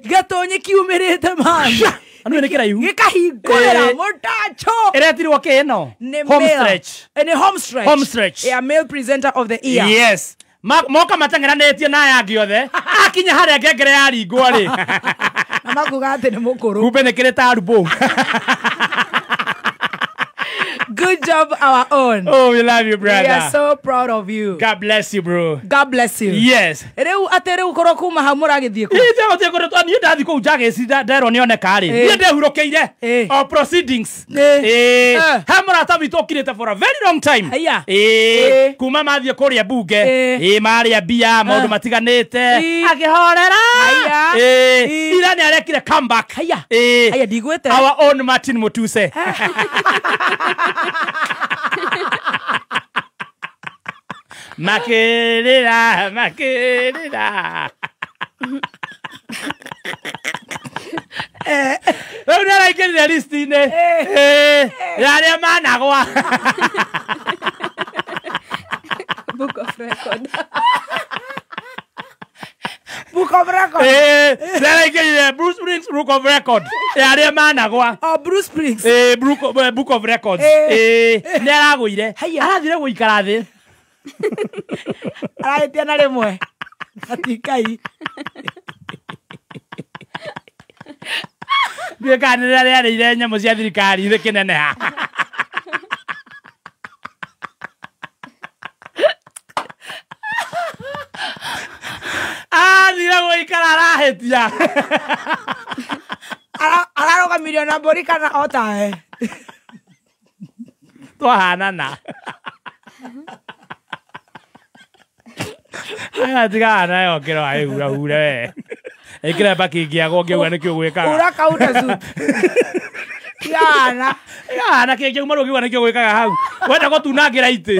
Gatonye kiumĩrĩte man. Anu nĩ kĩraihu. Gĩkahingũrĩra mũtacho. Ĩretirwo kĩ ĩno? Home stretch. Nĩ home stretch. Home stretch. Yeah, male presenter of the year. Yes. Moka mateng'eranĩtie na aya angĩ othe. Akinya harĩa ngengere yaringwo rĩ. Na makuga atĩ nĩ mũkũrũ. Kumbe nĩ kĩrĩ ta rubo. Good job, our own. Oh, we love you, brother. We are so proud of you. God bless you, bro. God bless you. Yes. Rĩu atĩ rĩu korwo kuma hau mũragĩthiĩ kũ? Ithe gũthiĩ kũndũ niĩ ndathiĩ kũu Jaggies nderwo nĩoneka rĩ. Niĩ ndehurũkĩire. O proceedings. He mũrata witũ ũkirĩte for a very long time. Kuma mathiĩ kũrĩa bunge. Marĩa mbia maũndũ matiganĩte. Akĩhorera. Ira nĩ arekire comeback. Haya ndigwĩte. Our own Martin Mutuse. Makirira, makirira. Rĩu nĩ araingĩrire list-inĩ ya arĩa managwa. Book of record. Book of record. Nĩ araingĩrire Bruce Springs Book of Record ya arĩa managwa. Oh, Bruce Springs. Book of Records. Nĩ aragũire. Arathire gũikara thĩ. Arahĩtia na rĩmwe. Atikai. Ndiũĩ kana nĩ rĩrĩa rĩarĩire nyamũ cia thirikari rĩkĩneneha. Athire gũikara arahĩtia. Ararũgamirio na mbũri kana o tawe. Twahanana. Aya tiga nayo kĩro aĩhurahure we. Ĩkĩra mbaki ngĩagwo ngĩauga nĩkĩ ũgwĩkaga. Ura kaunda suit. Tiana. Tiana kĩngĩauma rũngiuga nĩkĩ ũgwĩkaga hau. Wenda gũtunangĩra itĩ.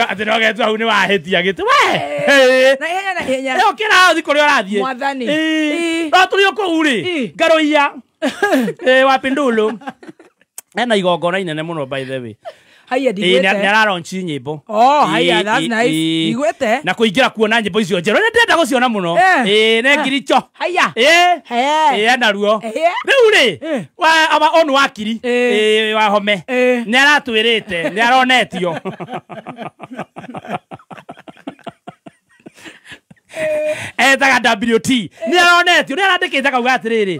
Atĩ hau nĩ wahĩtia gĩtĩ. We! Na ihenya na ihenya. Ũkĩra hau thiĩ kũrĩa ũrathiĩ. Mwathani. No tũrĩ o kũu rĩ. Ngarũiya. Wa Pindulu. Ena igongona inene mũno by the way. Haiya ndigwĩte. Nĩ araraunch nyĩmbo. Oh, haiya, that's nice. Ndigwĩte. Na kũingĩra kuona nyĩmbo icio njerũ. Nĩ ndĩrenda gũciona mũno. Nĩ ngiricho. Haiya. Ena ruo. Rĩu rĩ, wa onu wakiri. Wa Home. Nĩ aratwĩrĩte, nĩ aronetio. Etaga WT. Nĩ aronetio, nĩ arandĩkĩte kauga atĩrĩrĩ.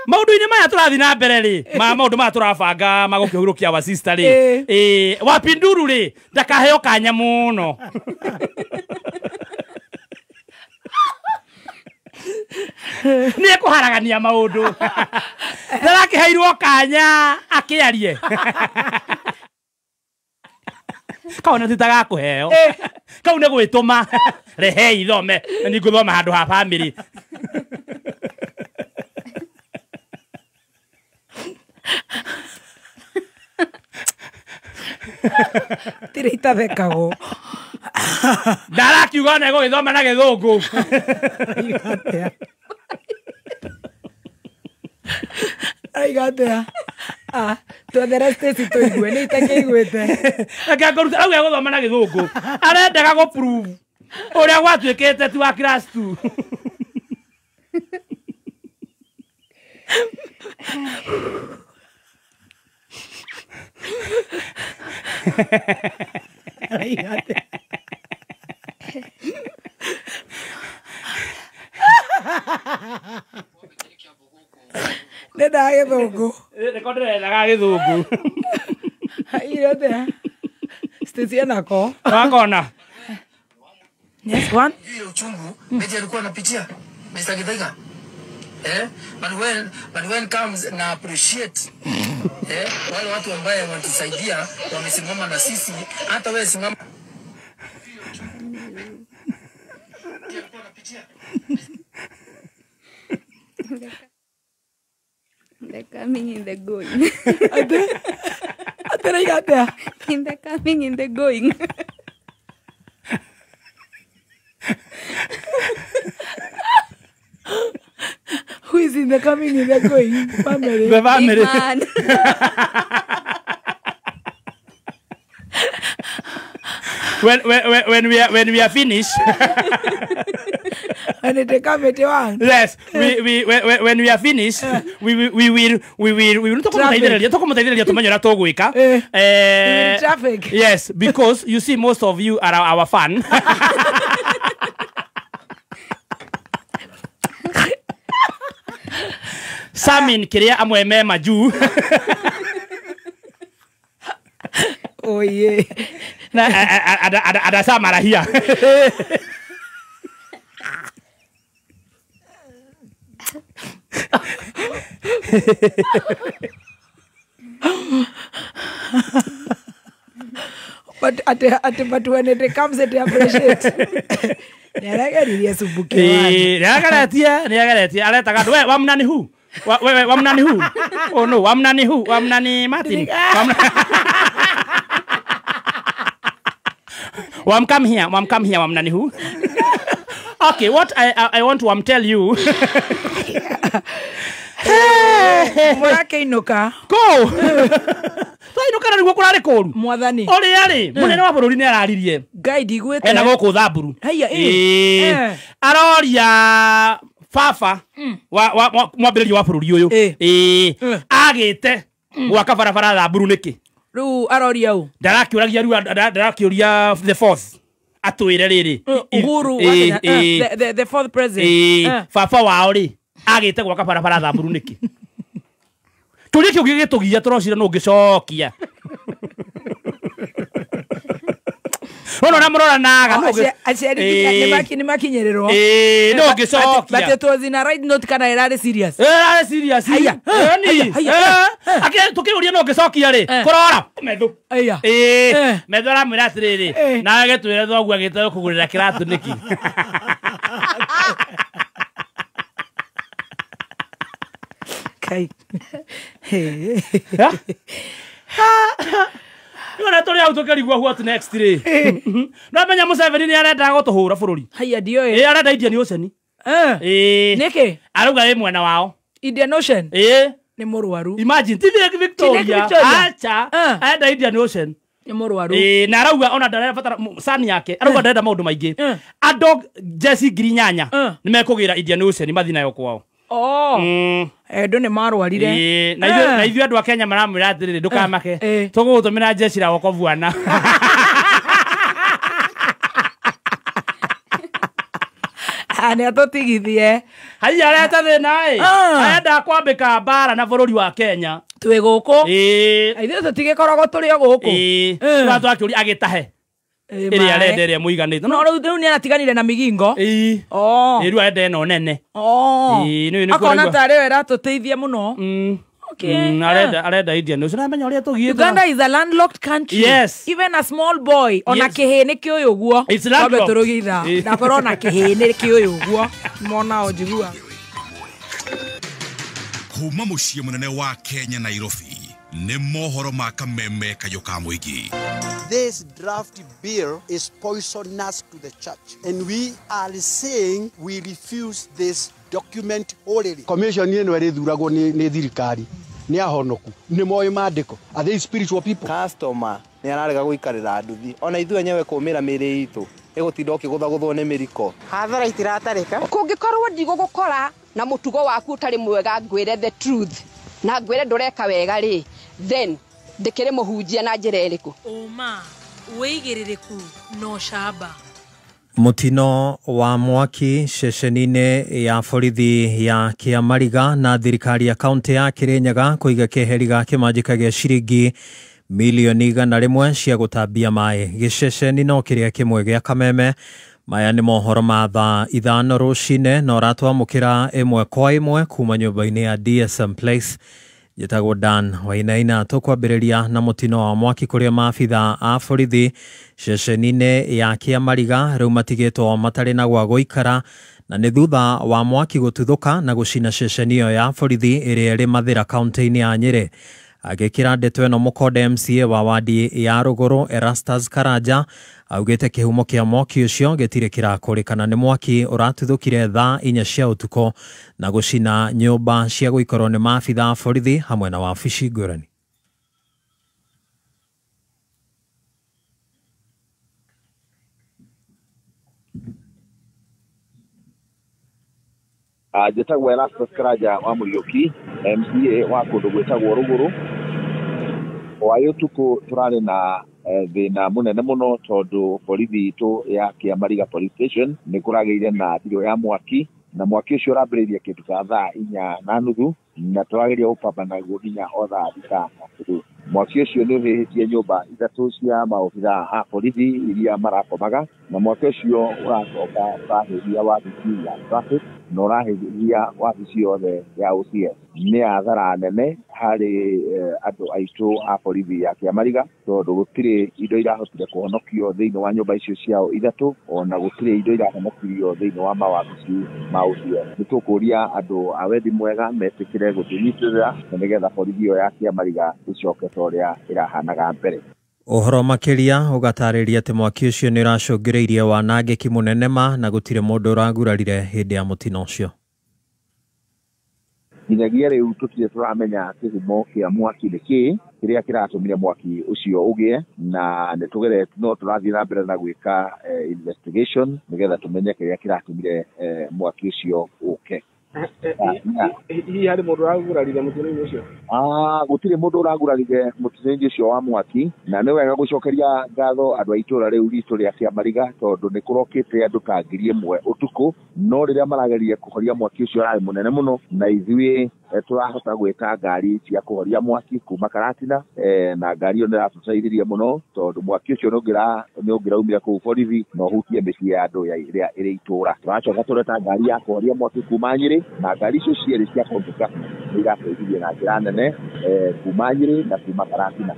Maũndũ-inĩ maya tũrathiĩ na mbere rĩ, ma maũndũ maya tũrabanga ma gũkĩhurũkia wa sister rĩ, wa Pinduru rĩ, ndakaheo kanya mũno. Nĩ ekũharagania maũndũ. Ndarakĩheirwo kanya akĩarie. Kau nĩ titagakũheo. Kau nĩ gwĩtũma. Rehei thome, na nĩ ngũthoma handũ ha family. Tirĩ itathekagwo. Ndarakiuga ona egũgĩthoma na gĩthũngũ. Araiga atĩa? Twethere Stacy tũigue, nĩ itakĩiguĩte. Reke ngũrute, arauga egũthoma na gĩthũngũ. Arendaga gũ prove ũrĩa gwatuĩkĩte ti wa class 2. Ndendaga gĩthũngũ. Nĩko ndĩrendaga gĩthũngũ. Aigire atĩa? Stacy enako. Wakona. Yes, one. Ile uchungu Betty alikuwa anapitia Mr. Githaiga. But when comes na appreciate wale watu ambaye wanatusaidia wamesimama na sisi, hata wewe simama. The coming in the going. Ate raiga atia? In the coming in the going. Who is in the coming in the going? Family. The family. When we are finished. And it come at one. Yes, we when we are finished, we will traffic. Yes, because you see most of you are our fan. Samin kiria amwe me majuu. Oh yeah. Na ada sama rahia. But but when it comes it appreciate. Nĩarageririe cumbuki wanyu. Nĩageretie, nĩageretie. Aretaga we wamnani hu? We wamnani hu? Oh no, wamnani hu? Wamnani Martin. Wam come here, wam come here, wamnani hu? Okay, what I want to tell you. Mũrakĩinũka. Go. Twainũka na nĩguo kũrarĩ kũru. Mwathani. Ũrĩa rĩ, mũnene wa bũrũri nĩ araririe. Ngai ndigwĩte. Ena gũkũ Thamburu. Haiya, ĩ. Aroria baba wa mwambĩrĩria wa bũrũri ũyũ. Ĩ. Agĩte gwaka barabara Thamburu nĩkĩ? Rĩu aroria ũ? Ndarakĩũragia rĩu ndarakĩũria the fourth. Atwĩre rĩrĩ. Uhuru wa Kenya, the fourth president. Baba wao rĩ, agĩte gwaka barabara Thamburu nĩkĩ? Tũrĩa kĩu gĩgĩtũgia tũrocire no ũngĩcokia. Ono na mũrora naga no aciari nĩ makinyĩrĩrwo. No ũngĩcokia. But it was in a right note kana ĩrarĩ serious. Ĩrarĩ serious. Haiya. Ake tũkĩũria no ũngĩcokia rĩ, kũrora methu. Haiya. Methu aramwĩra atĩrĩrĩ, nawe gĩtwĩre thoguo agĩte gũkũgũrĩra kĩratũ nĩkĩ? Kai. Nĩ tũrĩ hau tũkĩrigwo what next rĩ. No menya Museveni nĩ arenda gũtũhũra bũrũri. Haiya ndioĩ. Ĩ arenda Indian Ocean. Ĩ. Nĩkĩ? Arauga ĩ mwena wao. Indian Ocean? Ĩ. Nĩ mũrwaru. Imagine ti Lake Victoria. Acha. Arenda Indian Ocean. Nĩ mũrwaru. Ĩ na arauga ona ndarabatara sani yake. Arauga ndarenda maũndũ maingĩ. Andũ jeci 8,000 nĩ mekũgĩra Indian Ocean mathiĩ nayo kwao. Oh. Andũ nĩ marwarire. Na ithuĩ andũ a Kenya maramwĩra atĩrĩrĩ ndũkamake. Tũgũgũtũmĩra jeshi la wokovu ana. Nĩ atũtigithie. Haiya areta thĩna ĩ. Arenda kwambĩka mbara na bũrũri wa Kenya. Twĩ gũkũ. Ithuĩ tũtigĩkoragwo tũrĩ o gũkũ. Tũra twakĩũria agĩtahe. Ĩrĩa arenda ĩrĩa mũiganĩte. No rĩu nĩ aratiganire na Migingo. Ĩ. Rĩu arenda ĩno nene. Akona tarĩ yo ĩratũteithia mũno. Okay. Arenda Indian Ocean. Amenya ũrĩa tũgiĩte. Uganda is a landlocked country. Yes. Even a small boy ona kĩhĩ nĩ kĩũĩ ũguo. It's landlocked. Tũrũgitha. Ndakorwo ona kĩhĩ nĩ kĩũĩ ũguo. Mona o njigua. Kuma mũciĩ mũnene wa Kenya Nairobi nĩ mohoro ma kameme kayũ ka mũingĩ. This draft bill is poisonous to the church, and we are saying we refuse this document orally. Commission ĩno ĩrĩthuragwo nĩ thirikari nĩ ahonoku nĩ moĩ maandĩko. Are they spiritual people? Customer nĩ ararega gũikarĩra nduthi ona ithuĩ enyewe kũmĩra mĩĩrĩ itũ ĩgũtinda ũkĩgũthagũthwo nĩ mĩriko. Hathara itiratarĩka. Kũngĩkorwo ndigũgũkora na mũtugo waku ũtarĩ mwega ngwĩre the truth na ngwĩre ndũreka wega rĩ, then ndĩkĩrĩ mũhunjia na njĩra ĩrĩkũ? Ũma wĩigĩrĩrĩku no camba. Mutino wa mwaki ceceni-inĩ ya borithi ya Kĩamariga na thirikari ya kaunti ya Kirinyaga kũiga keheri ga kĩmanjĩka gĩa ciringi milioni 100 cia gũtambia maĩ gĩceceni no kĩrĩa kĩmwe gĩa Kameme. Maya nĩ mohoro ma thaa 5 rũcinĩ na ũratwamũkĩra ĩmwe kwa ĩmwe kuma nyũmba-inĩ ya DSM Place. Njĩtagwo Dan Wainaina. Tũkwambĩrĩria na mũtino wa mwaki kũrĩa maabitha a borithi ceceni-inĩ ya Kĩamariga rĩu matigĩtwo matarĩ na gwa gũikara na nĩ thutha wa mwaki gũtuthũka na gũcina ceceni ĩyo ya borithi ĩrĩa ĩrĩ Mathĩra kaunti-inĩ ya Nyĩrĩ. Agĩkĩra ndeto ĩno mũkonde MCA wa wadi ya Rũgũrũ Erastus Karanja augĩte kĩhumo kĩa mwaki ũcio gĩtirĩ kĩrakũrĩkana. Nĩ mwaki ũratuthũkire thaa 4 cia ũtukũ na gũcina nyũmba cia gũikarwo nĩ maabitha a borithi hamwe na wabici ngũrani. Njĩtagwo Erastus Karanja wa Mũriũki, MCA wa kũndũ gwĩtagwo Rũgũrũ. Hwaĩ ũtukũ tũrarĩ na thĩna mũnene mũno tondũ borithi itũ ya Kĩamariga Police Station nĩ kũragĩire na thirũ ya mwaki, na mwaki ũcio ũrambĩrĩirie kĩndũ ta thaa 4:30 na tũrageria gũpambana naguo nginya o thaa 6:30. Mwaki ũcio nĩ ũhĩhĩtie nyũmba 3 cia maobithaa a borithi iria marakomaga, na mwaki ũcio ũracoka ũrahĩhia wabici ya traffic na ũrahĩhia wabici yothe ya OCS. Nĩ hathara nene harĩ andũ aitũ a borithi ya Kĩamariga tondũ gũtirĩ indo irahotire kũhonokio thĩinĩ wa nyũmba icio ciao 3, ona gũtirĩ indo irahonokirio thĩinĩ wa mawabici ma OCS. Nĩ tũkũria andũ a wendi mwega metĩkĩre gũtũnyitĩrĩra na nĩgetha borithi ĩyo ya Kĩamariga ĩcoke ta ũrĩa ĩrahanaga mbere. Ũhoro makĩria ũgatarĩria atĩ mwaki ũcio nĩ ũracũngĩrĩirie wanangĩki mũnene ma na gũtirĩ mũndũ ũragurarire hĩndĩ ya mũtino ũcio. Nginyagia rĩu tũtirĩ tũramenya kĩhumo kĩa mwaki nĩ kĩĩ. Kĩrĩa kĩratũmire mwaki ũcio ũgĩe, na nĩ tũgerete no tũrathiĩ na mbere na gwĩka investigation nĩgetha tũmenye kĩrĩa kĩratũmire mwaki ũcio ũke. Hihi harĩ mũndũ ũragurarire mũtino-inĩ ũcio? Gũtirĩ mũndũ ũragurarire mũtino-inĩ ũcio wa mwaki, na nĩ wega gũcokeria ngatho andũ a itũra rĩu ritũ rĩa Kĩamariga tondũ nĩ kũrokĩte andũ ta 1000 ũtukũ, no rĩrĩa marageririe kũhoria mwaki ũcio ũrarĩ mũnene mũno, na ithuĩ tũrahota gwĩta ngari cia kũhoria mwaki kuma Karatina, na ngari ĩyo nĩ ĩratũteithirie mũno tondũ mwaki ũcio nĩ ũngĩraumire kũu borithi na ũhutie mĩciĩ ya andũ ĩrĩa ĩrĩ itũra. Tũracoka tũreta ngari ya kũhoria mwaki kuma Nyĩrĩ, na ngari icio cierĩ cia kompiuta nĩ irateithirie na njĩra nene kuma Nyĩrĩ na kuma Karatina.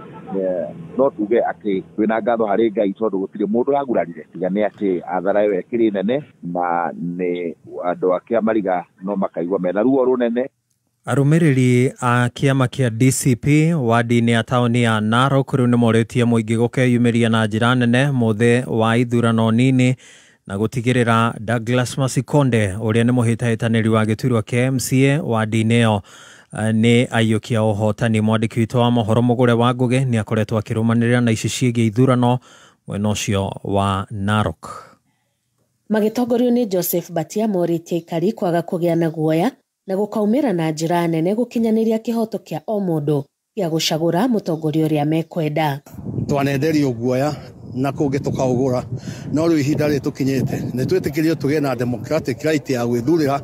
No tuge atĩ twĩna ngatho harĩ Ngai tondũ gũtirĩ mũndũ ũragurarire, tiga nĩ atĩ athara ĩyo ĩkĩrĩ nene na nĩ andũ a Kĩamariga no makaigua mena ruo rũnene. Arũmĩrĩri a kĩama kĩa DCP wadi-inĩ ya taũni ya Narok rĩu nĩmorĩtie mũingĩ gũkeyumĩria na njĩra nene mũthĩ wa ithurano nini na gũtigĩrĩra Douglas Masikonde ũrĩa nĩ mũhĩtahĩtanĩri wa gĩturwa kĩa MCA wadi-inĩ ĩyo nĩ aiyũkia ũhotani. Mwandĩki witũ wa mohoro Mũgũre wa Ngũgĩ nĩ akoretwo akĩrũmanĩrĩra na ici ciĩgiĩ ithurano mwena ũcio wa Narok. Magĩtongorio nĩ Joseph Batia morĩtie aikari kwaga kũgĩa na guoya na gũkaumĩra na njĩra nene gũkinyanĩria kĩhoto kĩa o mũndũ gĩa gũcagũra mũtongoria ũrĩa mekwenda. Twanenderio guoya na kũngĩ tũkaũgũra, no rĩu ihinda rĩrĩ tũkinyĩte nĩ twĩtĩkĩrio tũgĩe na democratic right ya gwĩthurĩra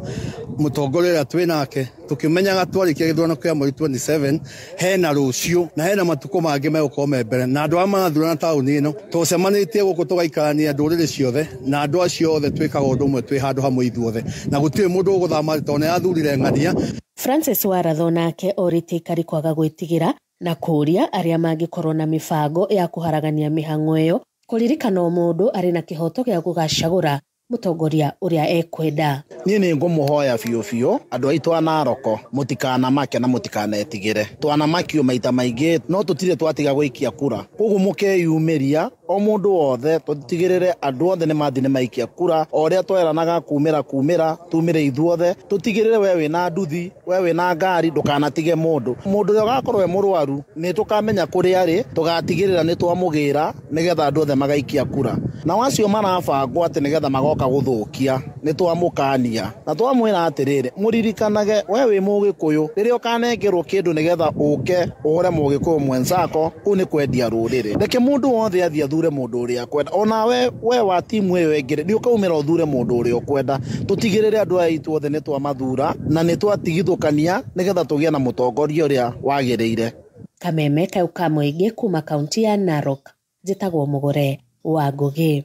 mũtongoria ũrĩa twĩ nake, tũkĩmenyaga twarĩkia gĩthurano kĩa mweri 27 hena rũciũ na hena matukũ mangĩ megũkorwo me mbere, na andũ arĩa marathurana taũni ĩno tũcemanĩtie gũkũ tũgaikarania ndũrĩrĩ ciothe, na andũ acio othe twĩkaga ũndũ ũmwe twĩ handũ hamwe ithuothe, na gũtirĩ mũndũ ũgũthama tondũ nĩ athurire ng'ania. Francis Waratho nake orĩtie aikari kwaga gwĩtigĩra na kũũria arĩa mangĩkorwo na mĩbango ya kũharagania mĩhang'o ĩyo kũririkana o mũndũ arĩ na kĩhoto gĩa gũgacagũra mũtongoria ũrĩa ekwenda. Niĩ nĩ ngũmũhoya biũ biũ andũ aitũ a Naroko mũtikanamake na mũtikanetigĩre. Twanamakio maita maingĩ no tũtirĩ twatiga gũikia kura, koguo mũkeyumĩria o mũndũ wothe tũtigĩrĩre andũ othe nĩ mathiĩ nĩ maikia kura, o ũrĩa tweranaga kumĩra tumĩre ithuothe, tũtigĩrĩre we wĩna nduthi, we wĩna ngari, ndũkanatige mũndũ. Mũndũ ũrĩa ũgakorwo e mũrwaru nĩ tũkamenya kũrĩa arĩ, tũgatigĩrĩra nĩ twamũgĩra nĩgetha andũ othe magaikia kura. Nao acio marabangwo atĩ nĩgetha magoka gũthũkia nĩ twamũkania na twamwĩra atĩrĩrĩ, mũririkanage we wĩ mũgĩkũyũ, rĩrĩa ũkanengerwo kĩndũ nĩgetha ũke ũhũre mũgĩkũyũ mwenzako, kũu nĩ kwendia rũrĩrĩ. Reke mũndũ wothe athiĩ athure mũndũ ũrĩa akwenda, onawe we wa timu ĩyo ĩngĩ nĩ ũkaumĩra ũthure mũndũ ũrĩa ũkwenda. Tũtigĩrĩre andũ aya aitũ othe nĩ twamathura na nĩ twatigithũkania nĩgetha tũgĩe na mũtongoria ũrĩa wagĩrĩire. Kameme kau ka mũingĩ kuma kaunti ya Narok, njĩtagwo Mũgũre wa Ngũgĩ.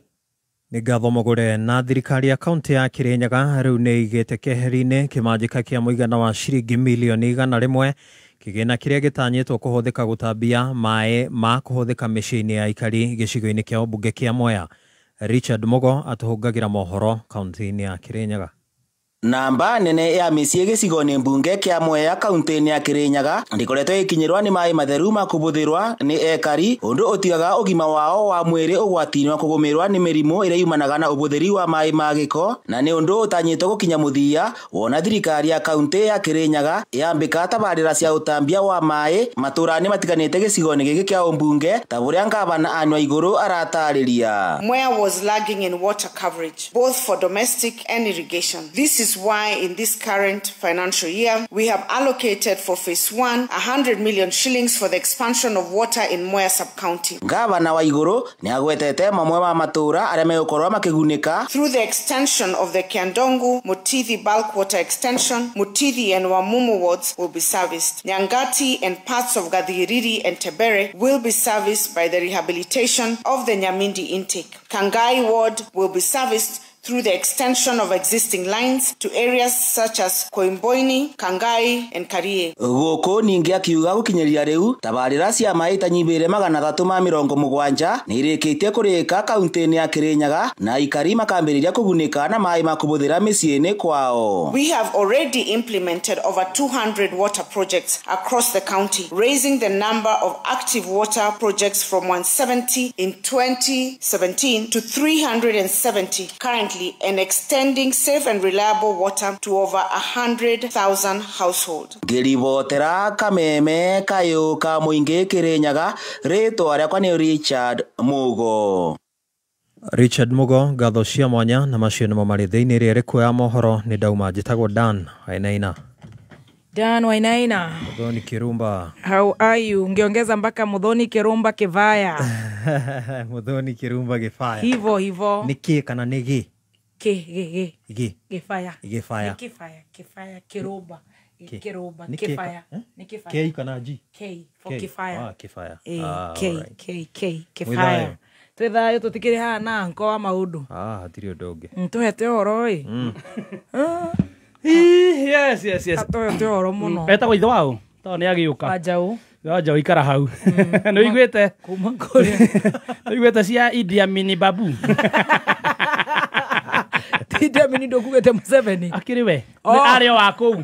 Nĩ ngatho Mũgũre. Na thirikari ya kaunti ya Kirinyaga rĩu nĩ ĩigĩte keheri-inĩ kĩmanjĩka kĩa mũigana wa ciringi milioni 100 kĩgĩna kĩrĩa gĩtanyĩtwo kũhũthĩka gũtambia maĩ ma kũhũthĩka mĩciĩ-inĩ ya aikari gĩcigo-inĩ kĩa ũmbunge kĩa Mwea. Richard Mugo atũhũngagĩra mohoro kaunti-inĩ ya Kirinyaga. Namba nene ya mĩciĩ gĩcigo-inĩ mbunge kĩa Mwea kaunti-inĩ ya Kirinyaga ndĩkoretwo ĩkinyĩrwa nĩ maĩ matheru ma kũhũthĩrwa nĩ ekari, ũndũ ũtigaga ũgima wao wa mwĩrĩ ũgwati-inĩ wa kũgũmĩrwa nĩ mĩrimũ ĩrĩa yumanaga na ũhũthĩri wa maĩ ma gĩko, na nĩ ũndũ ũtanyĩtwo gũkinya mũthia wona thirikari ya kaunti ya Kirinyaga yambĩka tabarĩra cia ũtambia wa maĩ matũra-inĩ matiganĩte gĩcigo-inĩ gĩkĩ kĩa ũmbunge ta ũrĩa ngavana Anne Waigũrũ aratarĩria. Mwea was lagging in water coverage both for domestic and irrigation. This is why in this current financial year we have allocated for phase 1 100 million shillings for the expansion of water in Mwea sub-county. Ngavana Waigũrũ nĩ agwetete mamwe ma matũra arĩa megũkorwo makĩgunĩka through the extension of the Kiandongu Mutithi bulk water extension. Mutithi and Wamumu wards will be serviced. Nyangati and parts of Gathiriri and Tebere will be serviced by the rehabilitation of the Nyamindi intake. Kangai ward will be serviced through the extension of existing lines to areas such as Koimboini, Kangai and Karie. Gũkũ ningĩ akiuga gũkinyĩria rĩu tabarĩra cia maĩ itanyihĩire 370 nĩ irĩkĩtie kũrĩka kaunti-inĩ ya Kirinyaga na aikari makambĩrĩria kũgunĩka na maĩ ma kũhũthĩra mĩciĩ-inĩ kwao. We have already implemented over 200 water projects across the county, raising the number of active water projects from 170 in 2017 to 370 currently. significantly and extending safe and reliable water to over 100,000 households. Ngĩribotera kameme kayũ ka mũingĩ Kĩrĩnyaga, rĩtwa rĩakwa nĩ Richard Mugo. Richard Mugo, ngatho cia mwanya na macio nĩmo marĩ thĩinĩ rĩrĩa rĩkuoya mohoro nĩ ndauma njĩtagwo Dan Wainaina. Dan Wainaina. Muthoni Kirumba. How are you? Ungeongeza mpaka Muthoni Kirumba Kivaya. Muthoni Kirumba Gifaya. Hivo hivo. Nĩ kĩ kana nĩ gĩ? K G G. G. Gifaya. Gifaya. Kifaya, Kifaya, Kirumba. Kirumba, Kifaya. Ni Kifaya. K kana G? K for Kifaya. Ah, Kifaya. K K K Kifaya. Twĩ thayũ tũtikĩrĩ haha na nko wa maũndũ. Ah, hatirĩ ũndũ ũngĩ. Tũhete ũhoro ĩ. Yes, yes, yes. Tũhete ũhoro mũno. Etagwo ithe wao? Tondũ nĩ agĩũka. Wanjaũ. Wanjaũ ikara hau. Nĩ ũiguĩte? Kuma kũrĩa. Nĩ ũiguĩte cia Idi Amin Babu? Idi Amin ndũkugĩte Museveni. Akĩrĩ we. Nĩ arĩ o wa kũu.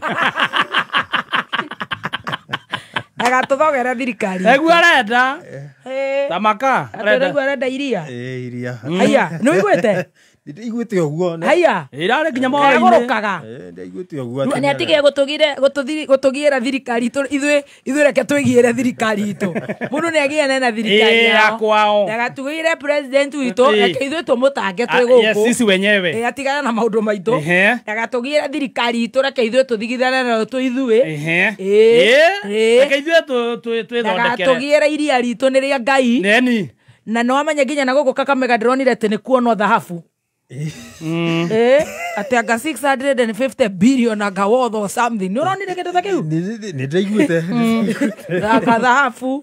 Agatũthogera thirikari. Eguo arenda. Tamaka. Arenda. Arenda iria. Iria. Haya, nĩ ũiguĩte? Ndiguĩte ũguo. Haya. Irarĩ nginya mohoro-inĩ. Agũrũkaga. Ndiguĩte ũguo. Nĩ atige gũtũgĩra thirikari itũ ithuĩ reke twĩgĩre thirikari itũ. Mũndũ nĩ agĩane na thirikari yao. Kwao. Ndagatugĩre president witũ reke ithuĩ tũmũtange twĩ gũkũ. Yes, sisi wenyewe. Atigane na maũndũ maitũ. Ndagatũgĩre thirikari itũ reke ithuĩ tũthigithane nayo twĩ ithuĩ. Reke ithuĩ twĩthondekere. Ndagatũgĩre iria ritũ nĩ rĩa Ngai. Neni. Na no amenye nginya na gũkũ Kakamega ndĩronire atĩ nĩ kuonwo thahabu. Ati anga 650 billion anga worth or something. Nĩ ũronire kĩndũ ta kĩu? Nĩ ndaiguĩte. Anga thahabu.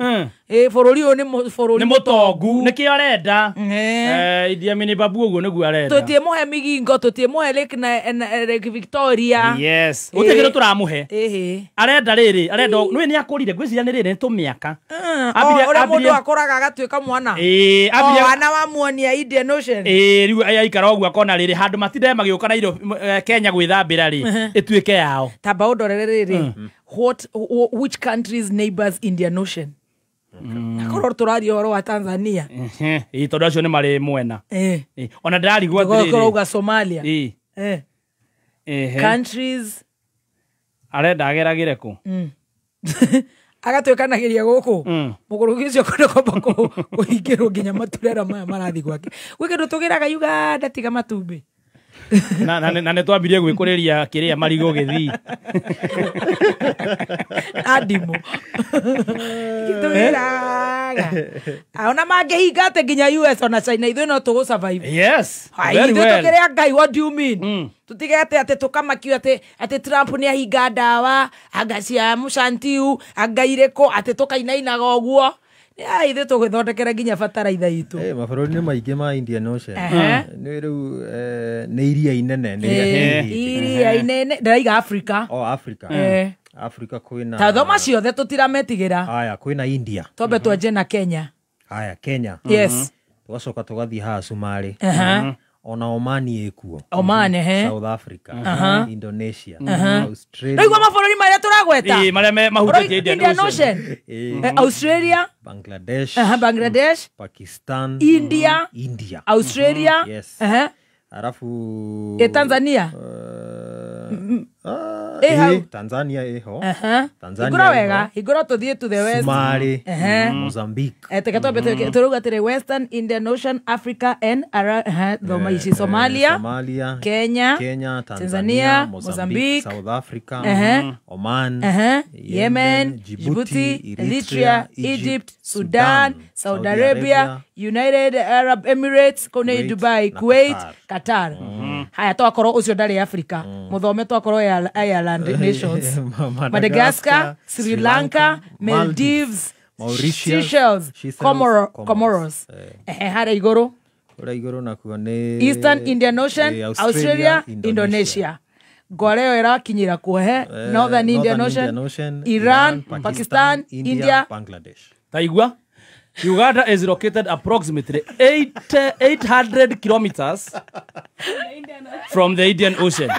Bũrũri ũyũ nĩ bũrũri nĩ mũtongu. Nĩkĩo arenda. Idi Amin Babu ũguo nĩguo arenda. Tũtiĩmũhe Migingo, tũtiĩmũhe Lake na Lake Victoria. Yes. Gũtirĩ kĩndũ tũramũhe. Arenda rĩrĩ, arenda nĩ nĩ akũrire, ngwĩciria nĩ rĩrĩ nĩ tũmĩaka. Ũrĩa mũndũ akũraga agatuĩka mwana. Wana wa muonia Indian Ocean. Rĩu aikara ũguo akona rĩrĩ handũ matinde magĩũka na irio Kenya gwĩthambĩra rĩ, ĩtuĩke yao. Tamba ũndorere rĩrĩ, which countries neighbors Indian Ocean? Akorwo tũraria ũhoro wa Tanzania. Tondũ acio nĩ marĩ mwena. Ona ndĩrarigwo atĩrĩrĩ. Ũgauga Somalia. Countries arenda ageragĩre kũ? Agatuĩkanagĩria gũkũ. Mũgũrũki ũcio kwenda kwamba kũhingĩrwo nginya maturera maya marathiĩ gwake. Gwĩ kĩndũ tũgĩraga Uganda tiga matumbĩ. Na nĩ twambirie gwĩkũrĩria kĩrĩa marigũ gĩthii. Andimũ. Tũgĩraga. Ona mangĩhinga atĩ nginya US ona China ithuĩ no tũgũ survive. Yes. Ithuĩ tũkĩrĩa Ngai, what do you mean? Tutige atĩ tũkamakio atĩ Trump nĩ ahinga ndawa, anga cia Mũshantiu, anga irĩkũ, atĩ tũkainainaga ũguo. Ithuĩ tũgĩthondekera nginya bataraitha itũ. Mabũrũri nĩ maingĩ ma Indian Ocean. Nĩ rĩu nĩ iria inene. Iria inene ndĩraiga Africa. Oh, Africa. Africa kwĩna ta thoma ciothe tũtirametigĩra. Haya, kwĩna India. Twambe twanjie na Kenya. Haya, Kenya. Yes. Tũgacoka tũgathiĩ haha Somalia. Ona Oman ĩkuo. Oman, South Africa, Indonesia, Australia. Rĩu mabũrũri marĩa tũragweta. Marĩa mahutĩtie Indian Ocean. Australia, Bangladesh, Bangladesh, Pakistan, India, Australia. Yes. Alafu Tanzania. Tanzania ĩho. Tanzania. Hingũra wega, hingũra tũthiĩ to the west. Somalia, Mozambique. Teke twambe tũrauga atĩrĩ Western Indian Ocean, Africa and thoma ici Somalia, Kenya, Tanzania, Mozambique, South Africa, Oman, Yemen, Djibouti, Eritrea, Egypt, Sudan, Saudi Arabia, United Arab Emirates, kũu Dubai, Kuwait, Qatar. Haya twakorwo ũcio ndarĩ Africa. Muthome twakorwo Ireland nations. Madagascar, Sri Lanka, Maldives, Mauritius, Seychelles, Comoros. Harĩa igũrũ. Harĩa igũrũ nakuo nĩ Eastern Indian Ocean, Australia, Indonesia. Ngware ĩyo ĩrakinyĩra kuhe Northern Indian Ocean, Iran, Pakistan, India, Bangladesh. Taigua? Uganda is located approximately 800 kilometers from the Indian Ocean,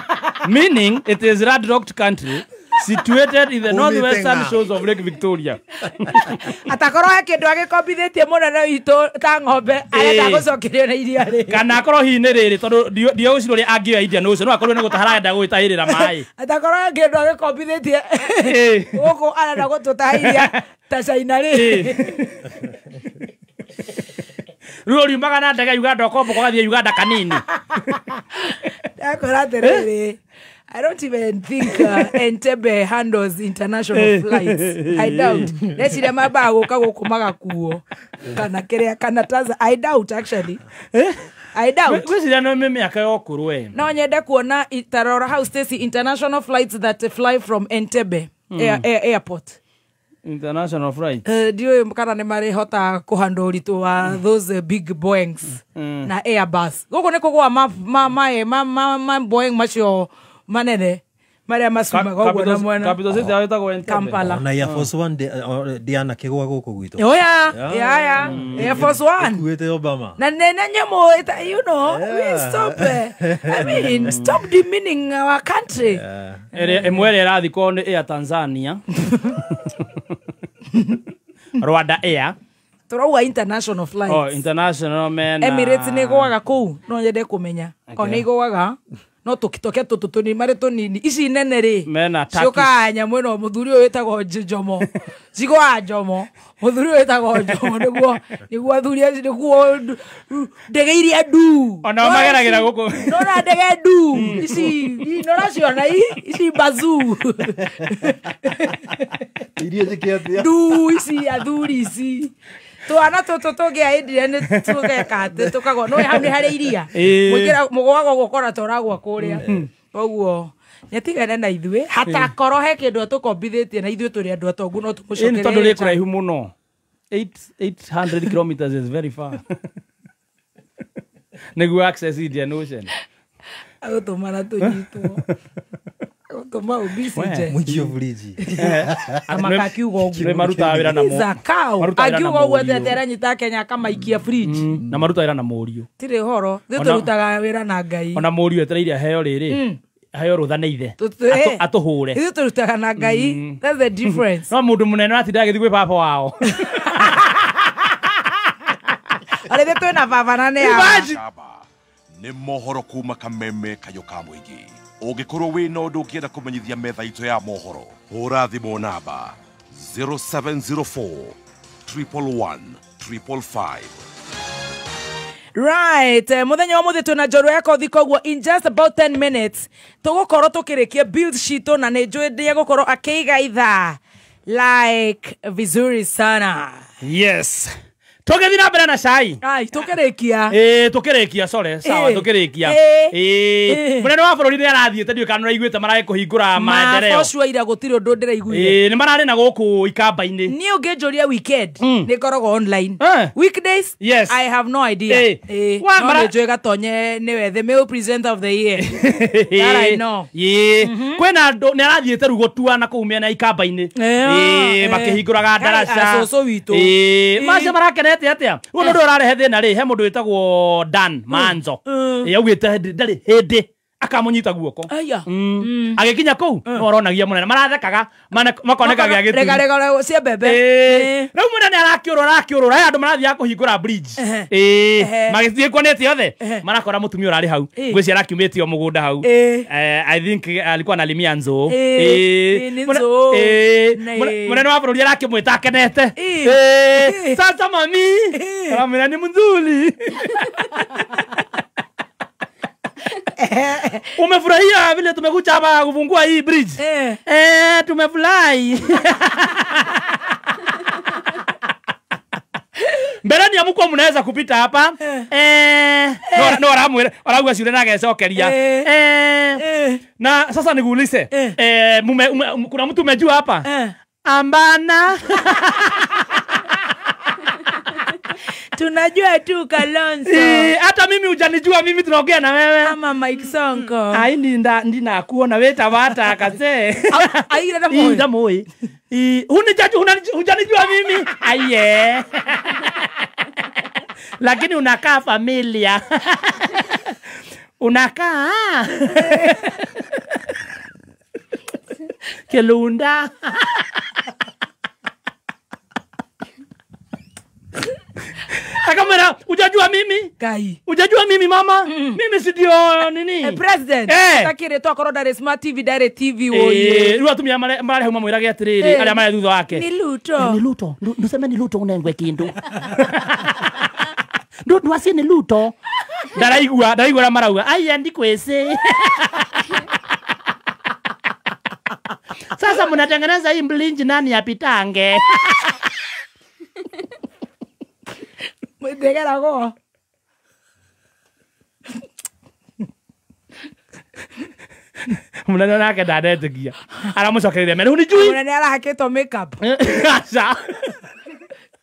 meaning it is landlocked country Situated in the northwestern Umĩte shores of Lake Victoria. Atakorwo he kĩndũ agĩkombithĩtie mũnene witũ ta ng'ombe arenda gũcokerio na iria rĩ. Kana akorwo hihi nĩ rĩrĩ tondũ ndiũgũcirwo ũrĩa angĩoya Indian Ocean, no akorwo nĩ gũtaha arenda gwĩtahĩrĩra maĩ. Atakorwo he kĩndũ agĩkombithĩtie gũkũ arenda gũtũtaha iria ta China rĩ. Rĩu ũriumaga na ndege Uganda ũkomboka ũgathiĩ Uganda kanini. Ndakora atĩrĩrĩ, I don't even think Entebbe handles international flights. I doubt. Ndeciria mambaga gũka gũkũ magakuo kana kĩrĩa kana Tanzania. I doubt actually. I doubt. Ngwĩciria nĩ mĩaka ya ũkũrũ we. No nyende kuona itarora how Stacy international flights that fly from Entebbe airport. International flight. Ndiũĩ kana nĩ marĩhota kũhandle ũritũ wa those big Boeings na Airbus. Gũkũ nĩ kũgũa ma Boeing macio manene marĩa macumaga ũguo na mwena. Capital City ĩtagwo Entebbe. Kampala. Ona Air Force One ndiana kĩgwa gũkũ gwitũ. Oya, ya, Air Force One. Ĩkuĩte Obama. Na nene nyamũ, you know, we stop. I mean, stop demeaning our country. Ĩmwe ĩrĩa ĩrathiĩ kwao nĩ Air Tanzania. Rwanda Air. Tũrauga international flights. Oh, international mena. Emirates nĩ ĩgũaga kũu, no nyende kũmenya. O nĩ ĩgũaga. No tũkitoke tũtũ tũnini marĩ tũnini ici nene rĩ Mena Turkish. ciũkaga nyamũ ĩno mũthuri ũyũ wĩtagwo Njomo cigũaga Njomo mũthuri ũyũ wĩtagwo Njomo nĩguo athuri acio nĩguo ndege iria ndu Onao mageragĩra gũkũ. Nona ndege ndu ici nĩũraciona ici bazuu iria njĩke atĩa ndu ici athuri ici twana tũtũ tũngĩaĩndire nĩ tũgeka atĩ tũkagwa no hau nĩ harĩ iria mũingĩra mũgwaga gũkora tũragwa kũrĩa koguo nĩatigane na ithuĩ hatakorwo he kĩndũ atũkombithĩtie na ithuĩ tũrĩ andũ atongu no Ĩni tondũ tũmũcokererie rĩ kũraihu mũno. 800 kilometers is very far. Nĩguo access Indian Ocean. Agũtũma na tũnyitwo agũtũma ũbicije Mũikio buriji. Amaka akiuga ũguo Nĩ marutaga wĩra na Zakao marutaga wĩra na akiuga ũguo mũriũ. atĩ aranyita Kenya akamaikia fridge. Na marutaga wĩra na mũriũ. Tirĩ horo ithuĩ tũrutaga wĩra na Ngai. Ona mũriũ etereire aheo rĩrĩ aheo rũtha nĩ ithe atũhũre. Ithuĩ tũrutaga na Ngai. That's the difference. No mũndũ mũnene aratinda agĩthiĩ kwĩ baba wao. Arĩ ithuĩ twĩna baba na nĩ awa. Nĩ mohoro kuma kameme kayũ ka mũingĩ. Ũngĩkorwo wĩna ũndũ ũngĩenda kũmenyithia metha itũ ya mohoro, hũra thimũ namba 0704 111 555. Right, muthenya wa muthi twina njorua ya kothi koguo in just about 10 minutes tũgũkorwo tũkĩrĩkia build citũ na nĩ njũĩ ndĩegũkorwo akĩiga ithaa like vizuri sana. Yes. Tũgĩthiĩ na mbere na cai. Ai, tũkĩrĩkia. Tũkĩrĩkia, sorry, sawa, tũkĩrĩkia. Mũnene wa bũrũri nĩ arathiĩte ndiũĩ kana nĩũraiguĩte mararĩ kũhingũra maendeleo. Maboco ira gũtirĩ ũndũ ndĩraiguire. Nĩ mararĩ na gũkũ Ikamba-inĩ. Niĩ ũngĩnjũria weekend nĩ ngoragwo online. Weekdays? Yes. I have no idea. No nĩ njũĩ Gatonye nĩwe the male presenter of the year. That I know. Kwĩna andũ nĩ arathiĩte rĩu gũtua na kũu mĩena Ikamba-inĩ. Makĩhingũraga ndaraca. Cũcũ witũ. Macio marakenete atia rĩu ũndũ ũrarehe thĩna rĩ he mũndũ wĩtagwo Dan Manzo augĩte ndarĩ hĩndĩ akamũnyita guoko agĩkinya kũu no aronagia mũnene marathekaga makoneka gĩa gĩtumi Rega cia mbembe. Rĩu mũnene arakĩũrũra he andũ marathiaga kũhingũra bridge magĩthiĩ kuonete othe marakora mũtumia ũrarĩ hau ngwĩciria arakiumĩte o mũgũnda hau. I think alikuwa analimia nzũũ. Mũnene wa bũrũri arakĩmwĩta akenete. Sasa mami aramwĩra ni mzuri. Umefurahia vile tumekuja hapa kufungua hii bridge? Tumefurahi. Mbeleni ya mko mnaweza kupita hapa. No arauga ciure na agecokeria. Na sasa nikuulize. Kuna mtu umejua hapa? Ambana. Tunajua tu Kalonzo. Hata mimi hujanijua mimi tunaongea na wewe. Ama Mike Sonko. Ai ndina kuona weta wata kase. Ai na moi. Nda moi. Hujanijua mimi. Aiye. Lakini unakaa familia. Unakaa. Kilunda. Akamwira ujajua mimi? Kai. Ujajua mimi mama? Mimi si ndio nini? President. Takire twakorwo ndarĩ Smart TV ndarĩ TV oye. Rĩu atumia marĩ hau mamwĩrage atĩrĩrĩ arĩa marĩ thutha wake. Ni Luto. Ni Luto. Nduseme ni Luto unengwe kindu. Ndwacie ni Luto. Ndaraigua ũrĩa marauga. Aya ndikwĩci. Sasa mnatengeneza hii mlinji nani apitange? Mwitegeragwo. Munene nake ndanetĩkia. Aramũcokereria mene unijui. Munene arahakĩtwo makeup. Aca.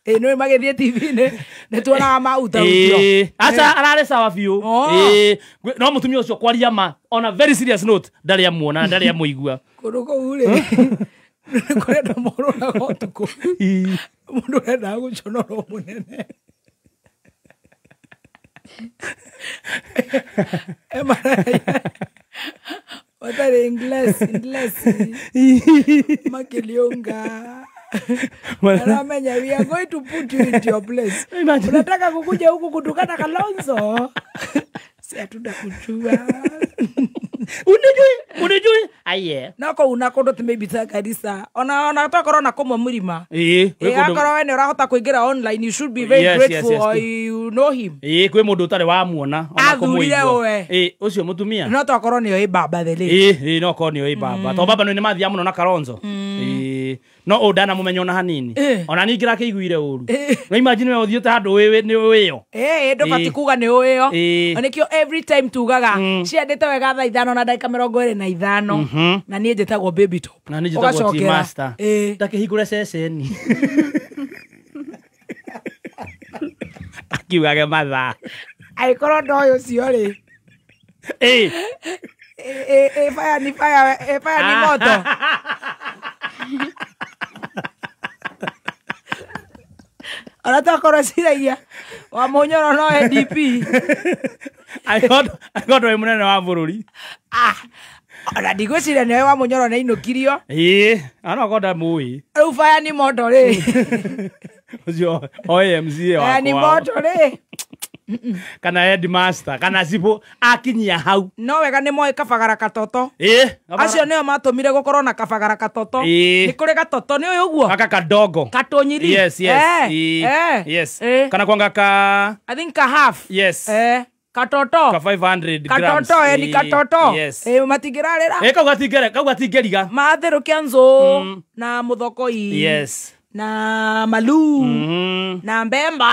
Ĩ nĩ magĩthiĩ TV-inĩ nĩ tuonaga mautautio. Aca ararĩ sawa biũ. No mũtumia ũcio kwaria ma on a very serious note ndarĩ amuona ndarĩ amũigua. Kũndũ kũu rĩ kũrĩ andũ morũraga ũtukũ. Mũndũ endaga gũconorwo mũnene. Watari English makilionga. Aramenya we are going to put you into your place. Unataka kukuja huku kutukana Kalonzo? Si hatuna kujua. Unijui? Aye. Nako unakondo maybe kanisa. Ona twakorwo na kumwe murima. Akorwo we ni urahota kuingira online you should be very grateful. Yes. Or you know him. Kwi mundu utari wamuona ona kumuigua. Ucio mutumia. No twakorwo ni oi baba the late. No korwo ni oi baba. To baba ni mathia muno na Kalonzo. No o ndana mumenya ona hanini. Ona ni ngira kiguire uru. No imagine we uthiete handu wewe ni wiyo. Ndubati kuga ni wiyo. Nikio every time tugaga ciendete wega thaa 5 na ndagika 25 na niĩ njĩtagwo Baby Top. Na niĩ njĩtagwo T Master. Ndakĩhingũre ceceni. Akiugage mathaa. Angĩkorwo ndoĩ ũcio rĩ. Fire ni fire, fire ni moto. Ona twakorwo ciragia wa Munyoro no NDP. I got we munene wa bururi. Ona ndigwiciria niwe wa Munyoro nĩ ainũkirio. Ana konda mui. Rĩu fire ni moto rĩ. Ucio oe MCA wakwa. Fire ni moto rĩ. Kana headmaster kana cibo akinyia hau. No wega nĩ moĩ kabagara katoto. Acio nĩo matũmire gũkorwo na kabagara katoto. Nĩ kũrĩ gatoto nĩ ũyũ ũguo. Aka kadogo. Katũnyiri. Yes. Yes. Kana kwanga ka I think ka half. Yes. Katoto. Ka 500 grams. Katoto ni katoto. Yes. Matingirarĩra. Kau gatingere, kau gatingeriga. Matherũkia nzũ na mũthokoi. Yes. Na malu na mbemba.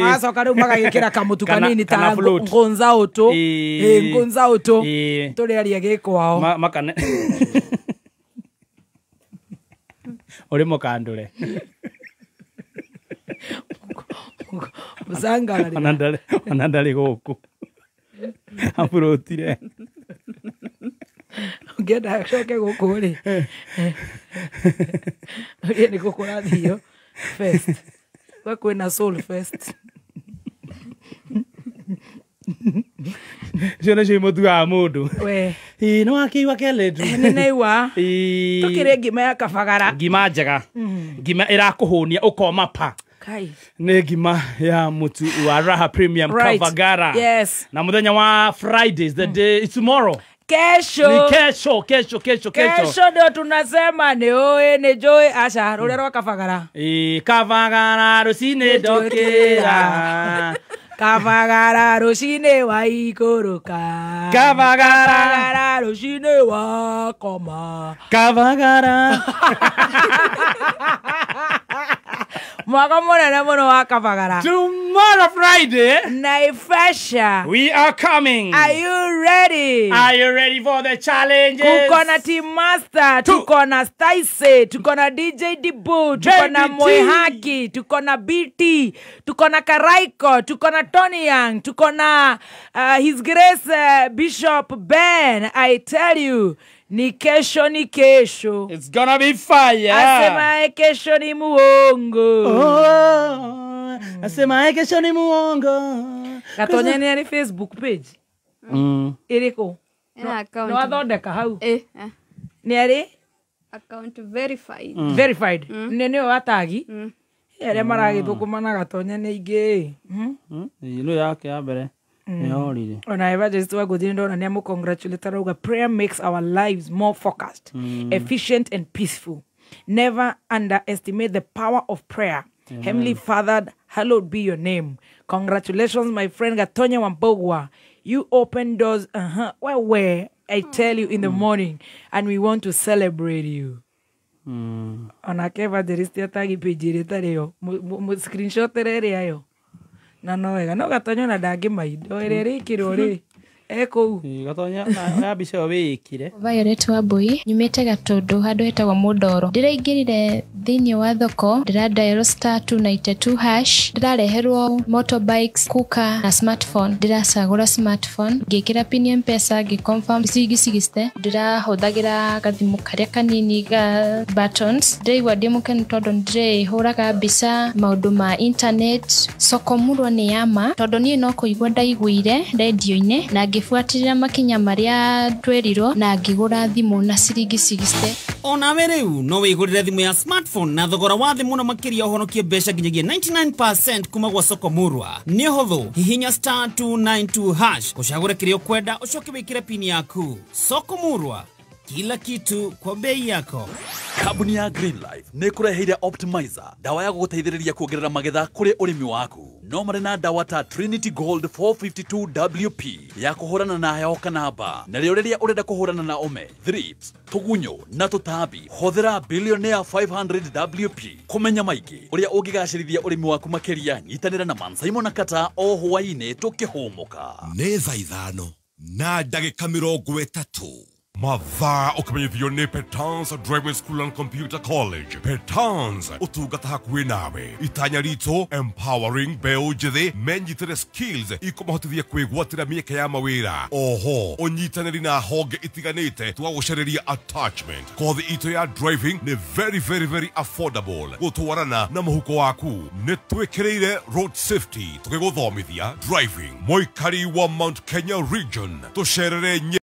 Magacoka rĩu magagĩkĩra kamũtu kanini ta ngunza ũtũ. Ngunza ũtũ. Tũrĩaria gĩkwao. Makane. Ũrĩ mũkandũre. Mũcangararĩra. Ona ndarĩ gũkũ. Aburũtire. Ũngĩenda acoke gũkũ rĩ. Ũrie nĩ gũkũrathio fest. Gwe kwĩna soul fest. Icio nĩcio imũtuaga mũndũ. We. Nĩ wakĩigua keletu. Nĩ naigua. Tũkĩrĩe ngima ya kabagara. Ngima njega. Ngima ĩrakũhũnia ũkoma pa. Kai. Nĩ ngima ya mũtu wa Raha Premium Kavagara. Yes. Na mũthenya wa Fridays the day it's tomorrow. Kesho. Ni kesho. Kesho ndio tunasema ni oe ni joe aca rũrĩa rwa kabagara. Kabagara rũcinĩ ndokĩra. Kabagara rũcinĩ waikũrũka. Kabagara rũcinĩ wakoma. Kabagara. Mwaka munene muno wa kabagara. Tomorrow Friday. Naivasha. We are coming. Are you ready? Are you ready for the challenges? Tuko na Team Master, tuko na Staise, tuko na DJ Dibu, tuko na Moehaki, tuko na BT, tuko na Karaiko, tuko na Tony Young, tuko na His Grace Bishop Ben. I tell you, ni kesho, ni kesho. It's gonna be fire. Asema kesho ni muongo. Oh, asema kesho ni muongo. Gatonya ni ari Facebook page. Iriko. Ina account. No athondeka hau. Ni ari? Account verified. Verified. Nĩ nĩyo atagi. Arĩa maragĩthũkũma na Gatonya nĩ aingĩ. Ĩno yake ya mbere nĩyorire. Ona evangelist wa Ngũthi ndona nĩ amũcongratulate arauga prayer makes our lives more focused, efficient and peaceful. Never underestimate the power of prayer. Amen. Heavenly Father, hallowed be your name. Congratulations, my friend Gatonya Wambogwa. You open doors, where I tell you in the morning, and we want to celebrate you. Onake evangelist atagi page ĩrĩa ĩtarĩ yo screenshot ĩrĩa yo na no wega no Gatonya ona ndangĩmainda ĩrĩa ĩrĩkĩrwo rĩ ekũu. Gatonya ya mbica ĩyo wĩĩkire. Violet Wambui nyumĩte Gatũndũ handũ hetagwo Mũndoro. Ndĩraingĩrire thĩinĩ wa thoko ndĩra dial star 292 hash ndĩrareherwo motorbikes, cooker na smartphone. Ndĩracagũra smartphone ngĩkĩra pin ya M-Pesa ngĩ-confirm ciringi 60. Ndĩrahũthagĩra gathimũ karĩa kanini ga buttons. Ndĩraigua ndĩ mũkenu tondũ nĩndĩrĩhũraga mbica maũndũ ma internet. Soko Murwa nĩ ya ma tondũ niĩ no kũigua ndaiguire rendio-inĩ na ngĩbuatĩrĩra makinya marĩa twerirwo na ngĩgũra thimũ na ciringi 60. Onawe rĩu no wĩgũrĩre thimũ ya smartphone na thogora wa thĩ mũno makĩria ũhonokie mbeca nginyagia 99% kuma gwa Soko Murwa. Nĩ ũhũthũ, hihinya star 292 hash ũcagũre kĩrĩa ũkwenda ũcoke wĩkĩre pini yaku. Soko Murwa, kila kitu kwa bei yako. Kambuni ya Greenlife nĩ ĩkũreheire Optimizer, ndawa ya gũgũteithĩrĩria kuongerera magetha kũrĩ ũrĩmi waku. No marĩ na ndawa ta Trinity Gold 452 WP ya kũhũrana na heho kana mbaa, na rĩo rĩrĩa ũrenda kũhũrana na ũme, thrips, tũgunyũ na tũtambi, hũthĩra Billionaire 500 WP. Kũmenya maingĩ ũrĩa ũngĩgacĩrithia ũrĩmi waku makĩria, nyitanĩra na Mansaimo na Kata o hwaĩ-inĩ tũkĩhũmũka. Nĩ thaa 5 na ndagĩka 30. Mathaa ũkĩmenyithio nĩ Petans Driving School and Computer College. Petans ũtungata hakuhĩ nawe. Itanya ritũ empowering mbeũ njĩthĩ menyitĩre skills ikũmahotithia kwĩgwatĩra mĩeke ya mawĩra. Oho ũnyitanĩri na honge itiganĩte twagũcarĩria attachment. Kothi itũ ya driving nĩ very very very affordable gũtwarana na mũhuko waku. Nĩ twĩkĩrĩire road safety tũgĩgũthomithia driving. Mũikari wa Mount Kenya region tũcerere.